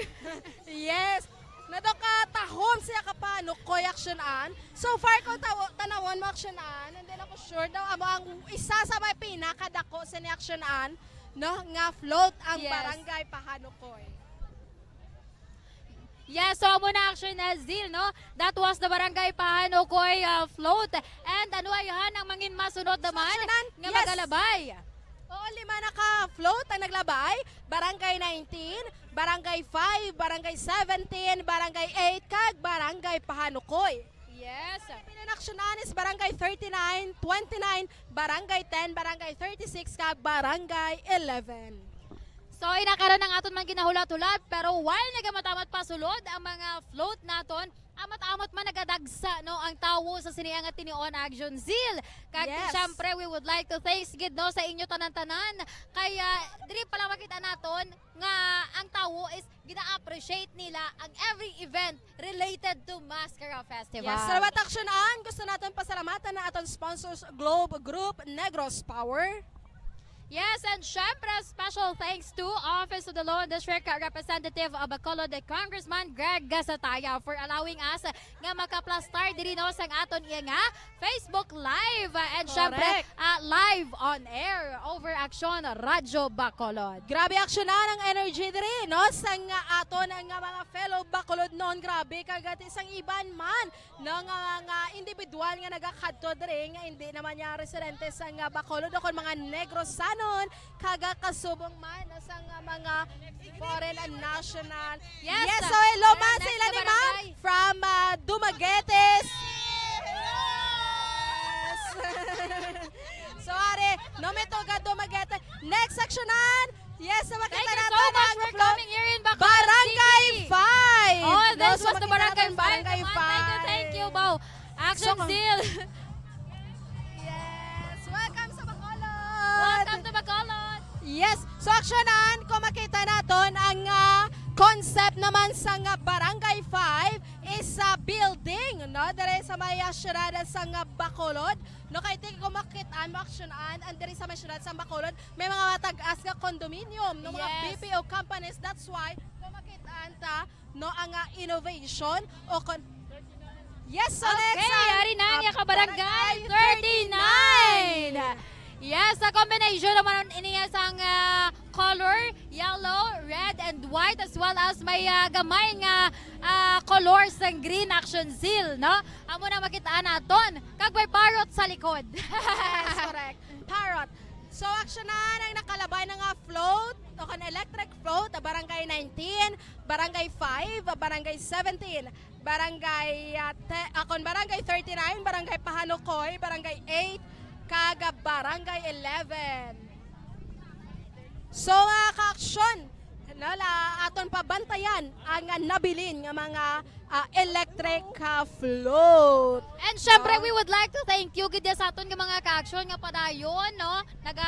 Yes! Nato ka tahom siya ka Pahanukoy, aksyonan. So far, kung tawo-, tanawon mo, aksyonan, hindi na ko sure daw amo ang isa sa may pinakadako sa ni aksyonan, no, nga float ang Yes. Barangay Pahanukoy. Yes, so amo na, action na, Zil, no? That was the Barangay Pahanukoy, uh, float. And ano ayhan ang mangin masunod So, naman aksyonan, nga yes. magalabay? Oo, lima na ka float ang naglabay. Barangay nineteen, Barangay five, Barangay seventeen, Barangay eight, kag Barangay Pahanukoy. Yes. Pinanaksyonan is Barangay thirty-nine, twenty-nine, Barangay ten, Barangay thirty-six, kag Barangay eleven. So, ina karon ang aton man ginahulat-hulat, pero while nagamatamat pa sulod ang mga float naton, amot-amot man nagadagsa, no, ang tawo sa sini nga tinion, Action Zil. Kag Yes. syempre, we would like to thanks gid, no, sa inyo tanan-tanan. Kaya diri pa lang makita naton nga ang tawo is gina-appreciate nila ang every event related to Mascara Festival. Yes, salamat, aksyonan. Gusto naton pasalamatan na aton sponsors, Globe Group, Negros Power. Yes, and syempre, special thanks to Office of the Law and District Representative of Bacolod, Congressman Greg Gasataya, for allowing us nga makaplastar diri, no, sang aton iya nga Facebook Live, uh, and syempre, Correct. uh, live on air over Aksyon Radyo Bacolod. Grabe, aksyonan ang energy diri, no, sang aton nga mga fellow Bacolodnon. Grabe, kagati sang iban man, no, nga, nga individual nga nagakadto diri nga hindi naman niya residente sang Bacolod o kon mga Negrosanon, kaga kasubong man, no, sang mga foreign and national. Yes, Yes, so hello ayan, man sa next ila na ni ma'am barangay. from, ah, Dumaguete. Yes! So, ari, no, may tuga Dumaguete. Next sectionan. Yes, so makita Thank you nato so much ang for float. coming here in Bacolod Barangay City. five. Oh, No, this so was the makita Barangay natin five Barangay naman. Thank you, five. thank you, Bao. Action So, Seal. Yes, welcome sa Bacolod. Welcome to Bacolod. Yes. So, aksyonan, kung makita naton ang, ah, concept naman sa nga Barangay five is sa building, no? Diri sa may, ah, syudad sa nga Bacolod. No, kay ti kung makit-an mo, aksyonan, ang diri sa may syudad sa Bacolod, may mga matag-as nga condominium, no, mga Yes. B P O companies. That's why, kung makit-an ta, no, ang, ah, innovation o kon-, yes, so Okay, next ang, ari na ang ah, iya ka barangay, Barangay thirty-nine. thirty-nine. Yes, sa combination naman ini sang, ah, color, yellow, red, and white, as well as may, ah, gamay nga, ah, color sang green action seal, no? Amo na makita naton, kag may parrot sa likod. Yes, correct. Parrot. So, aksyonan ang nakalabay na nga float o kan electric float, ah, Barangay nineteen, Barangay five, Barangay seventeen, Barangay, ah, te-, ah, kon Barangay thirty-nine, Barangay Pahanukoy, Barangay eight, kag Barangay eleven. So, mga kaaksyon, no, la, aton pabantayan ang, ah, nabilin nga mga, ah, electric, ah, float. And syempre, No? we would like to thank you gid sa aton nga mga kaaksyon nga padayon, no, naga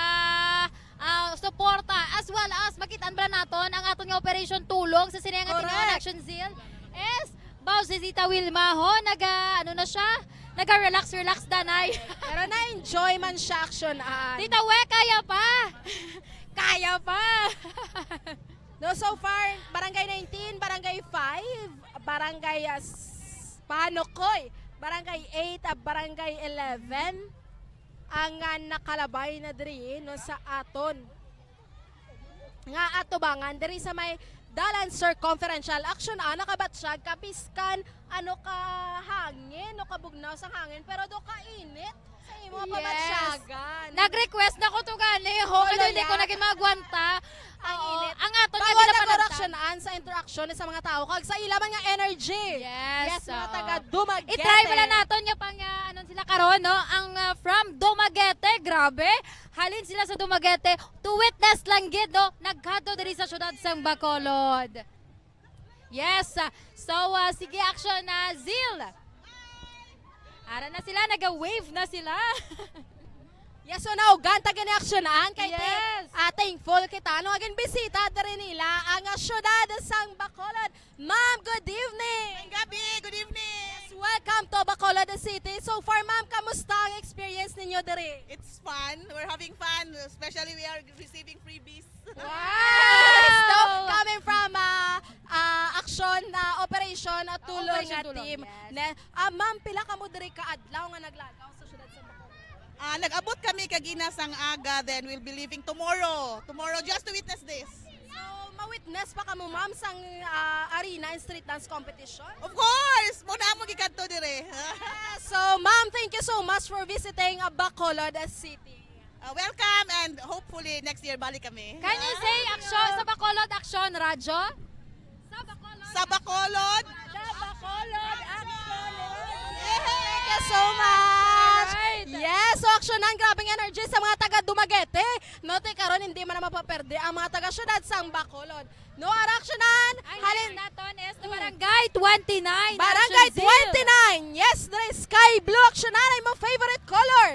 ah, suporta, as well as makit-an bala naton ang aton nga operation tulong sa sini nga Correct. Tinuod Action Zeal is Bao si Zita Wilma, ho, naga, ano na siya? Naga-relax, relax, danay. Pero na-enjoy man siya, action, ah. Tita We, kaya pa! Kaya pa! No, so far, Barangay nineteen, Barangay five, Barangay, ah, s-, Pahanukoy, Barangay eight, ah, Barangay eleven. Ang, ah, nakalabay na diri, no, sa aton nga atubangan diri sa may Dalan Circumferential. Action, ah, nakabatsyag ka biskan ano ka hangin, no, kabugnaw sa hangin, pero do ka init sa imo Yes. pabatsyagan. Nag-request na ko to gani, ho, Wala kaya hindi ko yan. naging magwanta. Ang Oo, init. ang ato nga Bawal na ginapanagtag. corruption an sa interaction sa mga tao kag sa ila man nga energy. Yes, Yes, mga oo. taga Dumaguete. I-try mo lang naton nga pang, ah, ano sila karon, no? Ang, ah, from Dumaguete, grabe. Halin sila sa Dumaguete. To witness lang gid, no? Nagkadto diri sa syudad sang Bacolod. Yes. Ah, so, ah, sige, action na, Zil. Ara na sila, naga-wave na sila. Yes, so naugan ta gani aksyonan kay ti-, Yes. ah, thankful kita, no, nga ginbisita diri nila ang, ah, siyudad sang Bacolod. Ma'am, good evening. Maayong gabi, good evening. Yes, welcome to Bacolod City. So far, ma'am, kamusta ang experience ninyo diri? It's fun. We're having fun, especially we are receiving freebies. Wow! Yes, so, coming from, ah, ah, action, ah, operation, ah, Ah, tulong Operation nga Tulong, team. Yes. Ne, ah, ma'am, pila kamo diri ka adlaw nga naglagaw sa siyudad sa Bacolod? Ah, nag-abot kami kagina sang aga, then we'll be leaving tomorrow. Tomorrow, just to witness this. So, ma-witness pa kamo, ma'am, sang, ah, arena and street dance competition? Of course! Muna mo gikadto dire. Ah, so, ma'am, thank you so much for visiting, ah, Bacolod, ah, City. Ah, welcome, and hopefully next year balik kami. Can you say action sa Bacolod, action, radyo? Sa Bacolod. Sa Bacolod. Sa Bacolod, action. Yay! Thank you so much. Alright. Yes, so aksyonan, grabing energy sa mga taga Dumaguete. No, ti karon hindi man na mapaperde ang mga taga siyudad sang Bacolod. No, ara aksyonan. Ang Halin- next naton is the Hmm. Barangay twenty-nine, Barangay Action Zil. Twenty-nine. Yes, dre, sky blue aksyonan ay mo favorite color.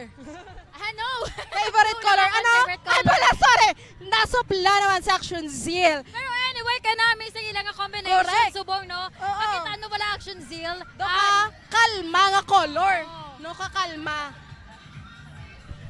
Ah, no. Favorite Wala color. akong Ano? favorite Ay, color. Pala, sorry. Nasupla naman sa Action Zeal. Pero anyway, kanami sa ilang combination, Correct. Subong, no? Oo. Makita ano pala Action Zeal? Do Ang ka kalma nga color. Oo. No, kakalma.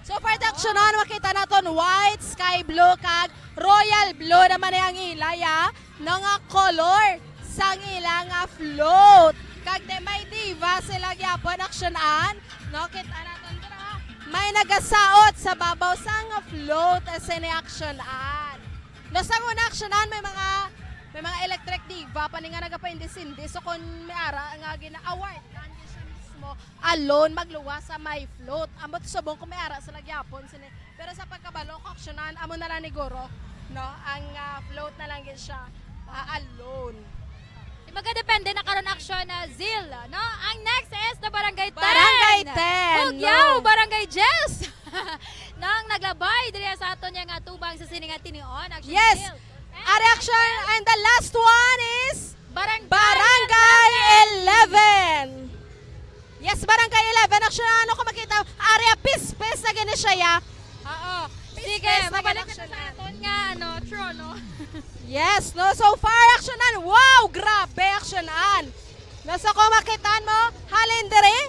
So, for the action, ano, makita naton white, sky blue, kag royal blue naman ay ang ilay, ah. No nga color sang ila nga float. Kag di may diva sila gyapon action-an. No, kita naton dira. May nagasaot sa babaw sang float, eh, sini action-an. No, sa una action-an, may mga, may mga electric diva pa ni nga nagapaindis-indis. So, kung may ara nga gina-award, nandiyan siya mismo alone magluwas sa may float. Ambot subong kung may ara sila gyapon sini. Pero sa pagkabalo ko, aksyonan, amo na lang ni Guro, no? Ang, ah, float na lang gid siya, ah, alone. Di, magadepende na karon action na Zil, no? Ang next is the Barangay ten. Barangay ten, Hugyaw, no? Barangay Jess. Nang naglabay diri sa aton nga tubang sa sini nga tinion, action Yes. Zil. And Ari action, and the last one is Barangay Barangay eleven. Yes, Barangay eleven. Actually, ano ko makita, area pispis na gini siya, ya. Oo. Sige, Pispis na mabalik gini na siya. Sa aton nga, ano, trono. Yes, no? So far, action an. Wow, grabe, action an. No, so kung makitaan mo, halin diri,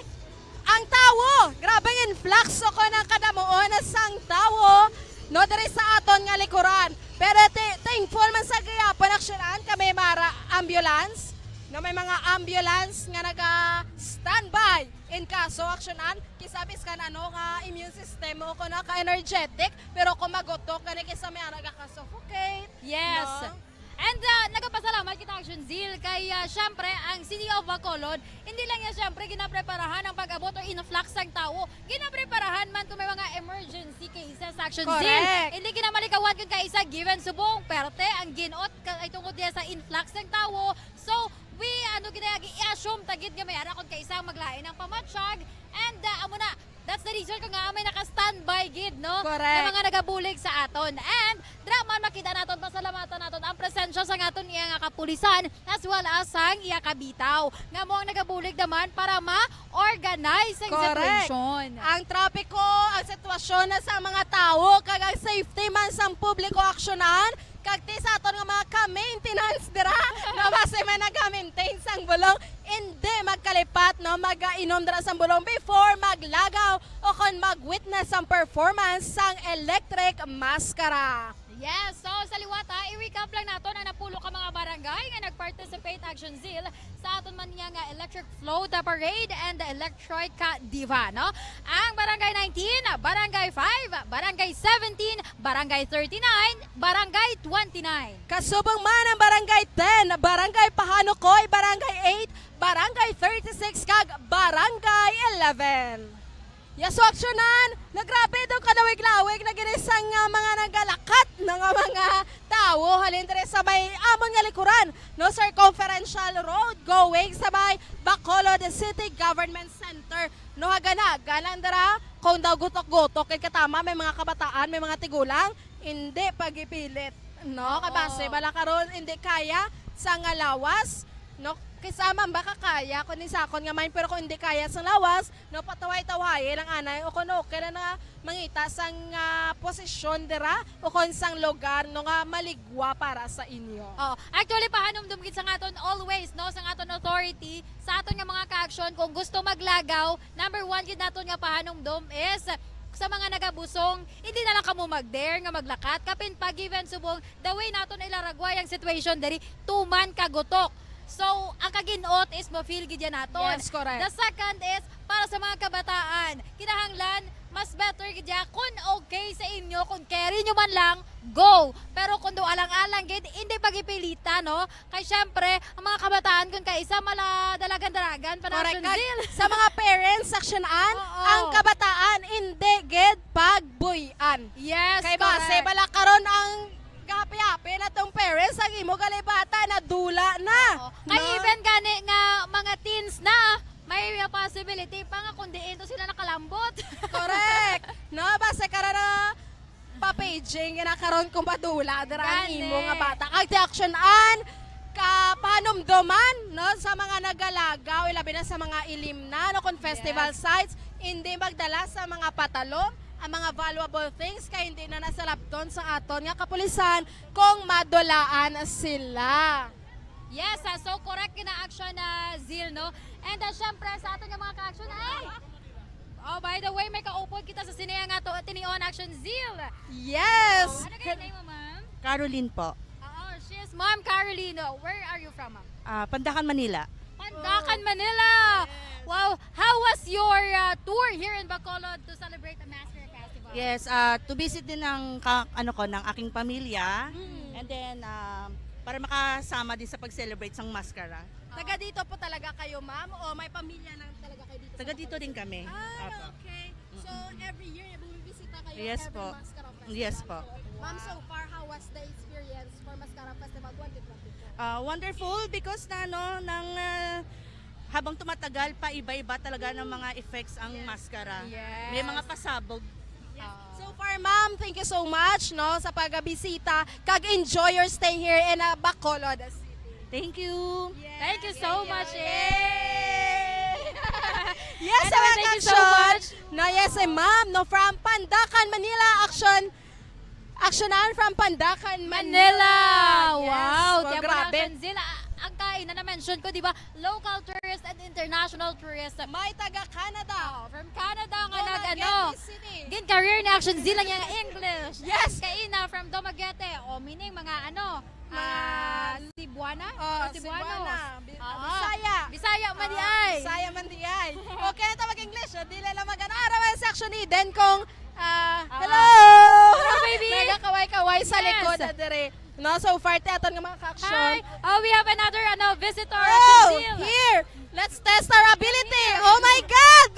ang tawo, grabe ang influx o kon ang kadamuon sang tawo, no, diri sa aton nga likuran. Pero ti-, thankful man sa gihapon, action an, kami mara ambulance, no, may mga ambulance nga naga-standby in kaso action an, kisa biskan ano nga immune system mo ko na ka-energetic, pero kung magutok gani kisa may ana ka-suffocate, Yes. no? And, ah, nagapasalamat kita, Action Zeal, kay, ah, syempre, ang City of Bacolod, hindi lang niya, syempre, ginapreparahan ang pag-abot o influx sang tawo. Ginapreparahan man kung may mga emergency cases, Action Zeal. Correct. Hindi ginamalikawan kung kaisa given subong, perte ang ginot ka-, ay tungod niya sa influx ng tawo. So, we, ano, ginayagi, i-assume tagid nga may ara kung kaisa ang maglain ang pamatyag. And, ah, amo na, that's the reason ko nga may naka-standby gid, no? Correct. Nga mga nagabulig sa aton. And dra man makita naton, pasalamatan naton ang presensya sa aton iya nga kapulisan as well as sang iya kabitaw nga mo ang nagabulig naman para ma-organize ang Correct. Situation. Ang trapiko, ang sitwasyon na sa mga tawo, kag ang safety man sang publiko aksyonan, kag ti sa aton nga mga ka-maintenance dira, nga basi may naga-maintain sang bulong, indi magkalipat, no, mag-inom dira sang bulong before maglagaw o kon mag-witness sang performance sang Electric Mascara. Yes, so sa liwat, ha, i-recap lang naton ang napulo ka mga barangay nga nag-participate, Action Zeal, sa aton man niya nga Electric Float, ah, Parade and the Electric, ah, Diva, no? Ang Barangay nineteen, Barangay five, Barangay seventeen, Barangay thirty-nine, Barangay twenty-nine. Kasubong man ang Barangay ten, Barangay Pahanukoy, Barangay eight, Barangay thirty-six, kag Barangay eleven. Yes, so aksyonan, nagrabe daw kalawig-lawig na gini sang, ah, mga nagalakat na nga mga tawo halin diri sa may amon nga likuran, no, Circumferential Road going sa may Bacolod City Government Center. No, hagana, galang dira, kung daw gutok-gutok, kay katama, may mga kabataan, may mga tigulang, hindi pagipilit, no? Kay Oo. Base, bala karon, hindi kaya sa nga lawas, no? Sa man ba ka kaya, kung ni sakon nga man, pero kung hindi kaya sang lawas, no, patawhay-tawhayi lang anay, o kung okay lang na mangita sang, ah, posisyon dira, o kung sang lugar, no, nga maligwa para sa inyo. Oh, actually, pahanumdom gid sa aton always, no, sa aton authority, sa aton nga mga ka-aksyon, kung gusto maglagaw, number one gid naton nga pahanumdom is sa mga nagabusong, hindi na lang kamo mag-dare nga maglakat, kapin pa given subong the way naton ilaragway ang situation diri, tuman ka gutok. So, ang kaginot is ma-feel gid yan naton. Yes, correct. The second is, para sa mga kabataan, kinahanglan, mas better gid ya kung okay sa inyo, kung carry nyo man lang, go. Pero kung do alang-alang gid, hindi pagipilita, no? Kay syempre, ang mga kabataan, kung kaisa mala dalagan-dalagan pa na. Correct. Kag Zil, sa mga parents, aksyonan, Oo. ang kabataan, hindi gid pagbuy-an. Yes, Kay base correct. bala karon ang gahapi-hapi na tong parents, ang imo gali bata nadula na. Oo. Kay No? even gani nga mga teens na, may possibility pa nga kung diin to sila nakalambot. Correct. No, base karon na pa-paging na karon kung madula dira ang Gani. imo nga bata. Kag ti aksyonan, kapanumdoman, no, sa mga nagalagaw, ilabi na sa mga ilim na, no, kung festival Yes. sites, hindi magdala sa mga patalom, ang mga valuable things kay hindi na nasalabton sa aton nga kapulisan kung madulaan sila. Yes, ah, so correct gid na action na Zil, no? And, ah, syempre, sa aton nga mga ka-action, ay! Oh, by the way, may kaupod kita sa sini nga to, tinion action, Zil. Yes. Oh, ano kay name mo, ma'am? Caroline po. Oo, she's Ma'am Caroline. Where are you from, ma'am? Ah, Pandacan, Manila. Pandacan, Manila. Wow, how was your, uh, tour here in Bacolod to celebrate the Maskara Festival? Yes, ah, to visit din ng ka-, ano ko, ng aking pamilya. Mm. And then, um, para makasama din sa pag-celebrate sang Maskara. Taga dito po talaga kayo, ma'am? O may pamilya lang talaga kayo dito sa Taga dito Bacolod din City? kami. Ah, Apo. okay. So, every year, bumibisita kayo Yes every po. Maskara Festival? Yes po. Ma'am, so far, how was the experience for Maskara Festival twenty twenty-four? Ah, wonderful because na, no, nang, ah, habang tumatagal pa, iba-iba talaga ng mga effects ang Yes. maskara. Yes. May mga pasabog. Yes. Ah. So far, ma'am, thank you so much, no, sa pagabisita. Kag enjoy your stay here in, ah, Bacolod City. Thank you. Yes. Thank you so Thank you. much, eh. Yes, Anyway, mga thank you so ka-action. much. No, yes, eh, ma'am, no, from Pandacan, Manila, action. Aksyonan from Pandacan, Manila. Manila. Yes. Wow, Wow, kaya pala grabe. Action Zil, ah, ang kaina na-mention ko, di ba? Local tourist and international tourist. May taga Canada. Oo, from Canada nga Dumaguete nag-ano. City. Gin career ni Action Zil ang iyang English. Yes. Kaina from Dumaguete. O, meaning mga ano, Mga ah, Cebuana? Oh, O, Cebuanos. Cebuana. Bi-, Oo. Bisaya. Bisaya man di Oo, ay. Bisaya man di ay. Okay, ito mag-English. O, dili lang mag-ano. Araw sa Action Eden kung, ah, Ah. hello! Hello, baby! Nagakaway-kaway sa Yes. likod, ah, dire. No, so far, ti aton nga mga ka-action. Hi! Oh, we have another, ano, visitor. Oh, Action Zil. here! Let's test our ability! Oh my God!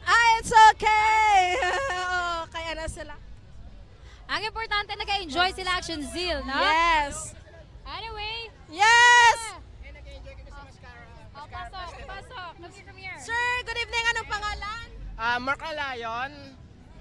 Ah, it's okay! Oo, kaya na sila. Ang importante, nag-enjoy sila, Action Zil, no? Yes! Anyway. Yes! Ah. Oh, pasok, pasok. Come here, come here. Sir, good evening. Anong pangalan? Ah, Mark Alayon.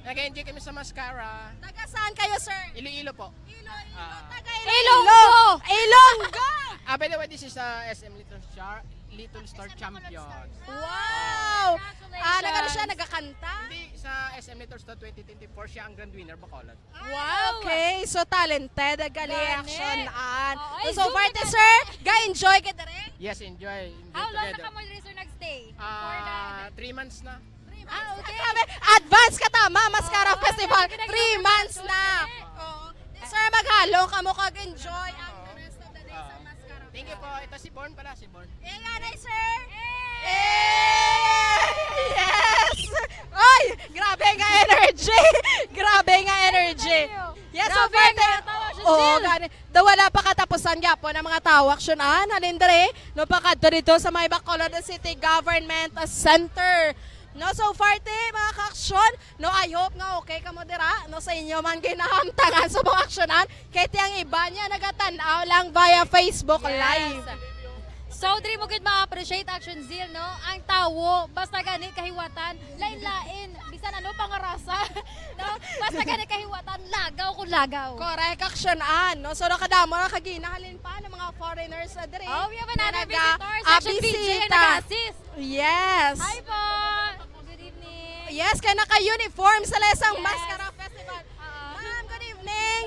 Nag-enjoy kami sa Maskara. Taga saan kayo, sir? Iloilo po. Iloilo. Ah. Taga Ilonggo! Ilonggo! Ah, by the way, this is, uh, S M Little Star, Little Star Champion. Wow! Ah, nag-ano siya, Congratulations. nagakanta? Hindi, sa S M Little Star twenty twenty-four, siya ang grand winner, Bacolod. Wow! Okay, so talented, ang gali Gani. action, an. Oo, ay, So, so Zoom far, na sir, ga-enjoy ka diri? Yes, enjoy. Enjoy How long na together. ka mo diri, sir, nagstay? For Ah, the three months na. Three months. Ah, okay. Grabe, advance ka, tama, Maskara Oo, Festival. grabe, Three grabe, months grabe. na. Oo. Sir, maghalo ka mo kag enjoy ang the rest of the day sa Ah. Maskara Thank you po. Festival. Ito si Born pala, si Born. Eh, nanay, sir! Eh! Yes! Oy! Grabe nga energy! Grabe nga energy! Yes, Grabe, so far, natawa siya, Oo, Zil. gani. Daw wala pa katapusan gyapon ang mga tao, aksyonan. Halin diri, no, pakadto dito sa may Bacolod City Government Center. No, so far, ti, mga ka-aksyon, no, I hope nga okay ka mo dira, no, sa inyo man ginahamtangan sa mga aksyonan. Kay ti ang iba niya nagatan-aw lang via Facebook Yes. Live. So, diri mo gid ma-appreciate, Action Zeal, no? Ang tawo, basta gani kahiwatan, lain-lain, bisan ano pangarasa, no? Basta gani kahiwatan, lagaw kung lagaw. Correct, Action Ann, no? So, nakadamo na kagina, halin pa ng mga foreigners na diri. Oh, we have another visitor, Action B J, ang nag-assist. Yes. Hi po! Good evening. Yes, kay naka-uniform sila sang Mascara Festival. Ma'am, good evening.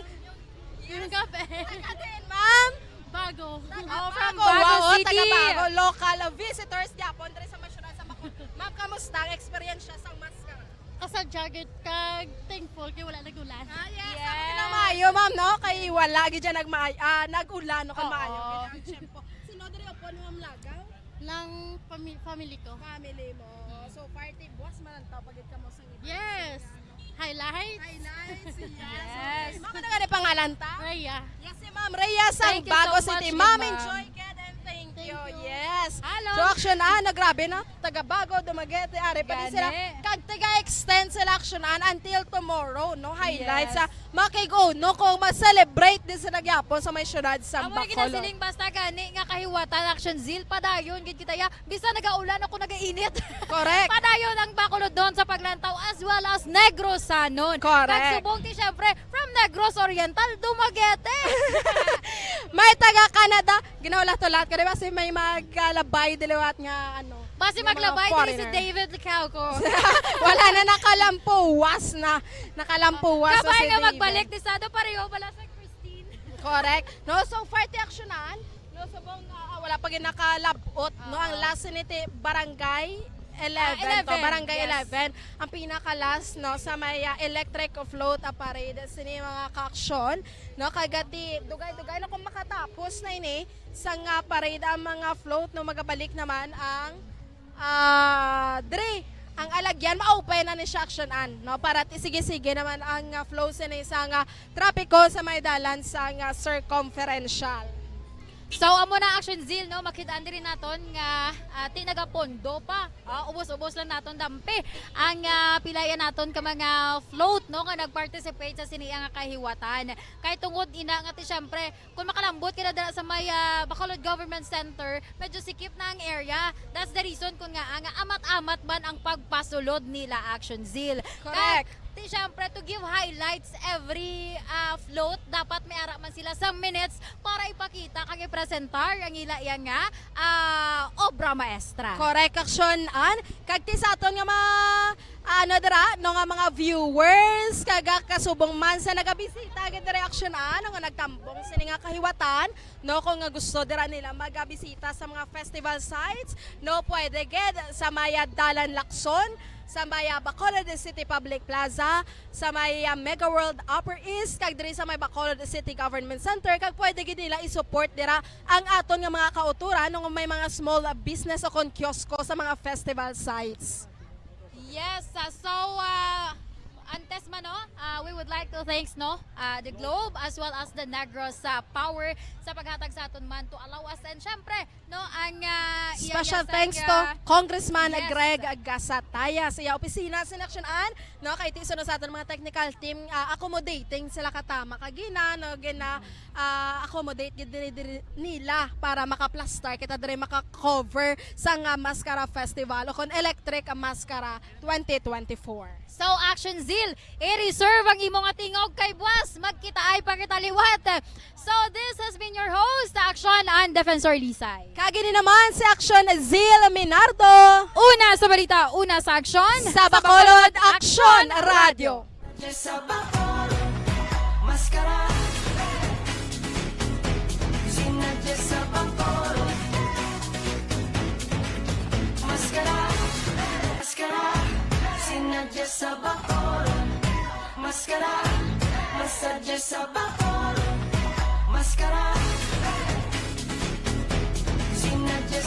Yung kape. Taga din, ma'am? Bago. Taga Bago. Wow, oh, City. Taga Bago. Local, uh, visitors gyapon diri sa Masyaran sa Bacolod. Ma'am, kamusta ang eksperyensya sa Mascara? Kasadya gyud kag thankful kay wala nag-ulan. Ah, yes. Yes. Ang maayo, ma'am, no? Kay wala gyud dyan nagmaay-, ah, nag-ulan, no? Kay Oo. Maayo gyud ang tiyempo. Sino diri upod ni Ma'am Lagaw? Lang pami-, family ko. Family mo. Mm. So, party buwas man ang tawag kamo sa Yes. Highlights. Highlights, yes. Yes. Okay. Ma'am, ano nga ni pangalan ta? Rhea. Yes, si Ma'am Rhea sang Bago City. Thank you so much, Ma'am, ma'am. Enjoy gid and thank you. Thank you. Yes. Hello. So, Action Ann, grabe na. Taga Bago, Dumaguete, ari pa din sila. Gani. Kag taga-extend sila, Action Ann, until tomorrow, no? Highlights, yes, sa makig-uno kung ma-celebrate din sila gyapon sa may syudad sa Bacolod. Amo na ginasiling, basta gani nga kahiwatan, Action Zeal, padayon gid kita ya. Bisan nagaulan ako, nagainit. Correct. Padayon ang Bacolodon sa paglantaw as well as Negros Sanon. Correct. Kag subong ti, syempre, from Negros Oriental, Dumaguete. May taga Canada, ginaulat-ulat ko, di ba? Si may maglabay diliwat nga, ano, basi yung mga maglabay diri si foreigner. David Licauco. Wala na, nakalampuwas na. Nakalampuwas na si David. Kabay nga magbalik ni Sado, pareho pala sa Christine. Correct. No, so far ti Action Ann, no, subong, ah, wala pa gid nakalab-ot, no, ang, ah, last ni ti Barangay eleven, ah, to, eleven, Barangay, yes, eleven. Ang pinaka-last, no, sa may, ah, electric float, ah, parade sini mga ka-aksyon, no, kag ti dugay-dugay na kung makatapos na ini sang, ah, parade ang mga float, no, magabalik naman ang Ah, diri, ang alagyan, ma-open na ni siya, Action Ann, no? Para ti-, sige-sige naman ang, ah, flow sini sang, ah, trapiko sa may dalan sang, ah, circumferential. So, amo na, Action Zeal, no? Makit-an diri naton nga, ah, ti nagapondo pa. Ah, ubos-ubos lang naton dampi ang, ah, pilaya naton ka mga float, no, nga nag-participate sa sini nga kahiwatan. Kay tungod ina nga ti, syempre, kung makalambot ka na dala sa may, ah, Bacolod Government Center, medyo sikip na ang area. That's the reason kung nga, nga amat-amat man ang pagpasulod nila, Action Zeal. Correct. Kag, ti, syempre, to give highlights every, ah, float, dapat may ara man sila sa minutes para ipakita kag ipresentar ang ila iya nga, ah, obra maestra. Correct, Action Ann. Kag ti sa aton nga ma-, ano dira, no, nga mga viewers, kag kasubong man sa nagabisita gid diri, Action Ann, nga nagtambong sini nga kahiwatan, no, kung nga gusto dira nila magabisita sa mga festival sites, no, pwede gid sa may, ah, Dalan Lacson, sa may, ah, Bacolod City Public Plaza, sa may, ah, Mega World Upper East, kag diri sa may Bacolod City Government Center, kag pwede gid nila i-support dira ang aton nga mga kauturan, no, nga may mga small, ah, business o kon kiosko sa mga festival sites. Yes, ah, so, ah, antes man, no, ah, we would like to thanks, no, ah, the Globe as well as the Negros, ah, Power sa paghatag sa aton man to allow us, and syempre, no, ang, ah, iya, special iya, thanks to, ah, Congressman, yes, Greg Gasataya sa iya opisina sa Action Ann, no, kay ti suno sa aton mga technical team, ah, accommodating sila katama kagina, no, gina, ah, accommodate gid diri, diri nila para makaplastar kita diri, maka-cover sa nga Mascara Festival o kon Electric Mascara twenty twenty-four. So, Action Zeal, i-reserve ang imo nga tingog kay buwas magkitaay pa kita liwat. So, this has been your host, Action Ann Defensor Lisay. Kag ini naman si Action Zeal Minardo. Una sa balita, una sa aksyon. Sa Bacolod Aksyon Radio. Sa Bacolod, Mascara. Sinadya sa Bacolod, Mascara. Mascara. Sinadya sa Bacolod, Mascara. Masadya sa Bacolod, Mascara.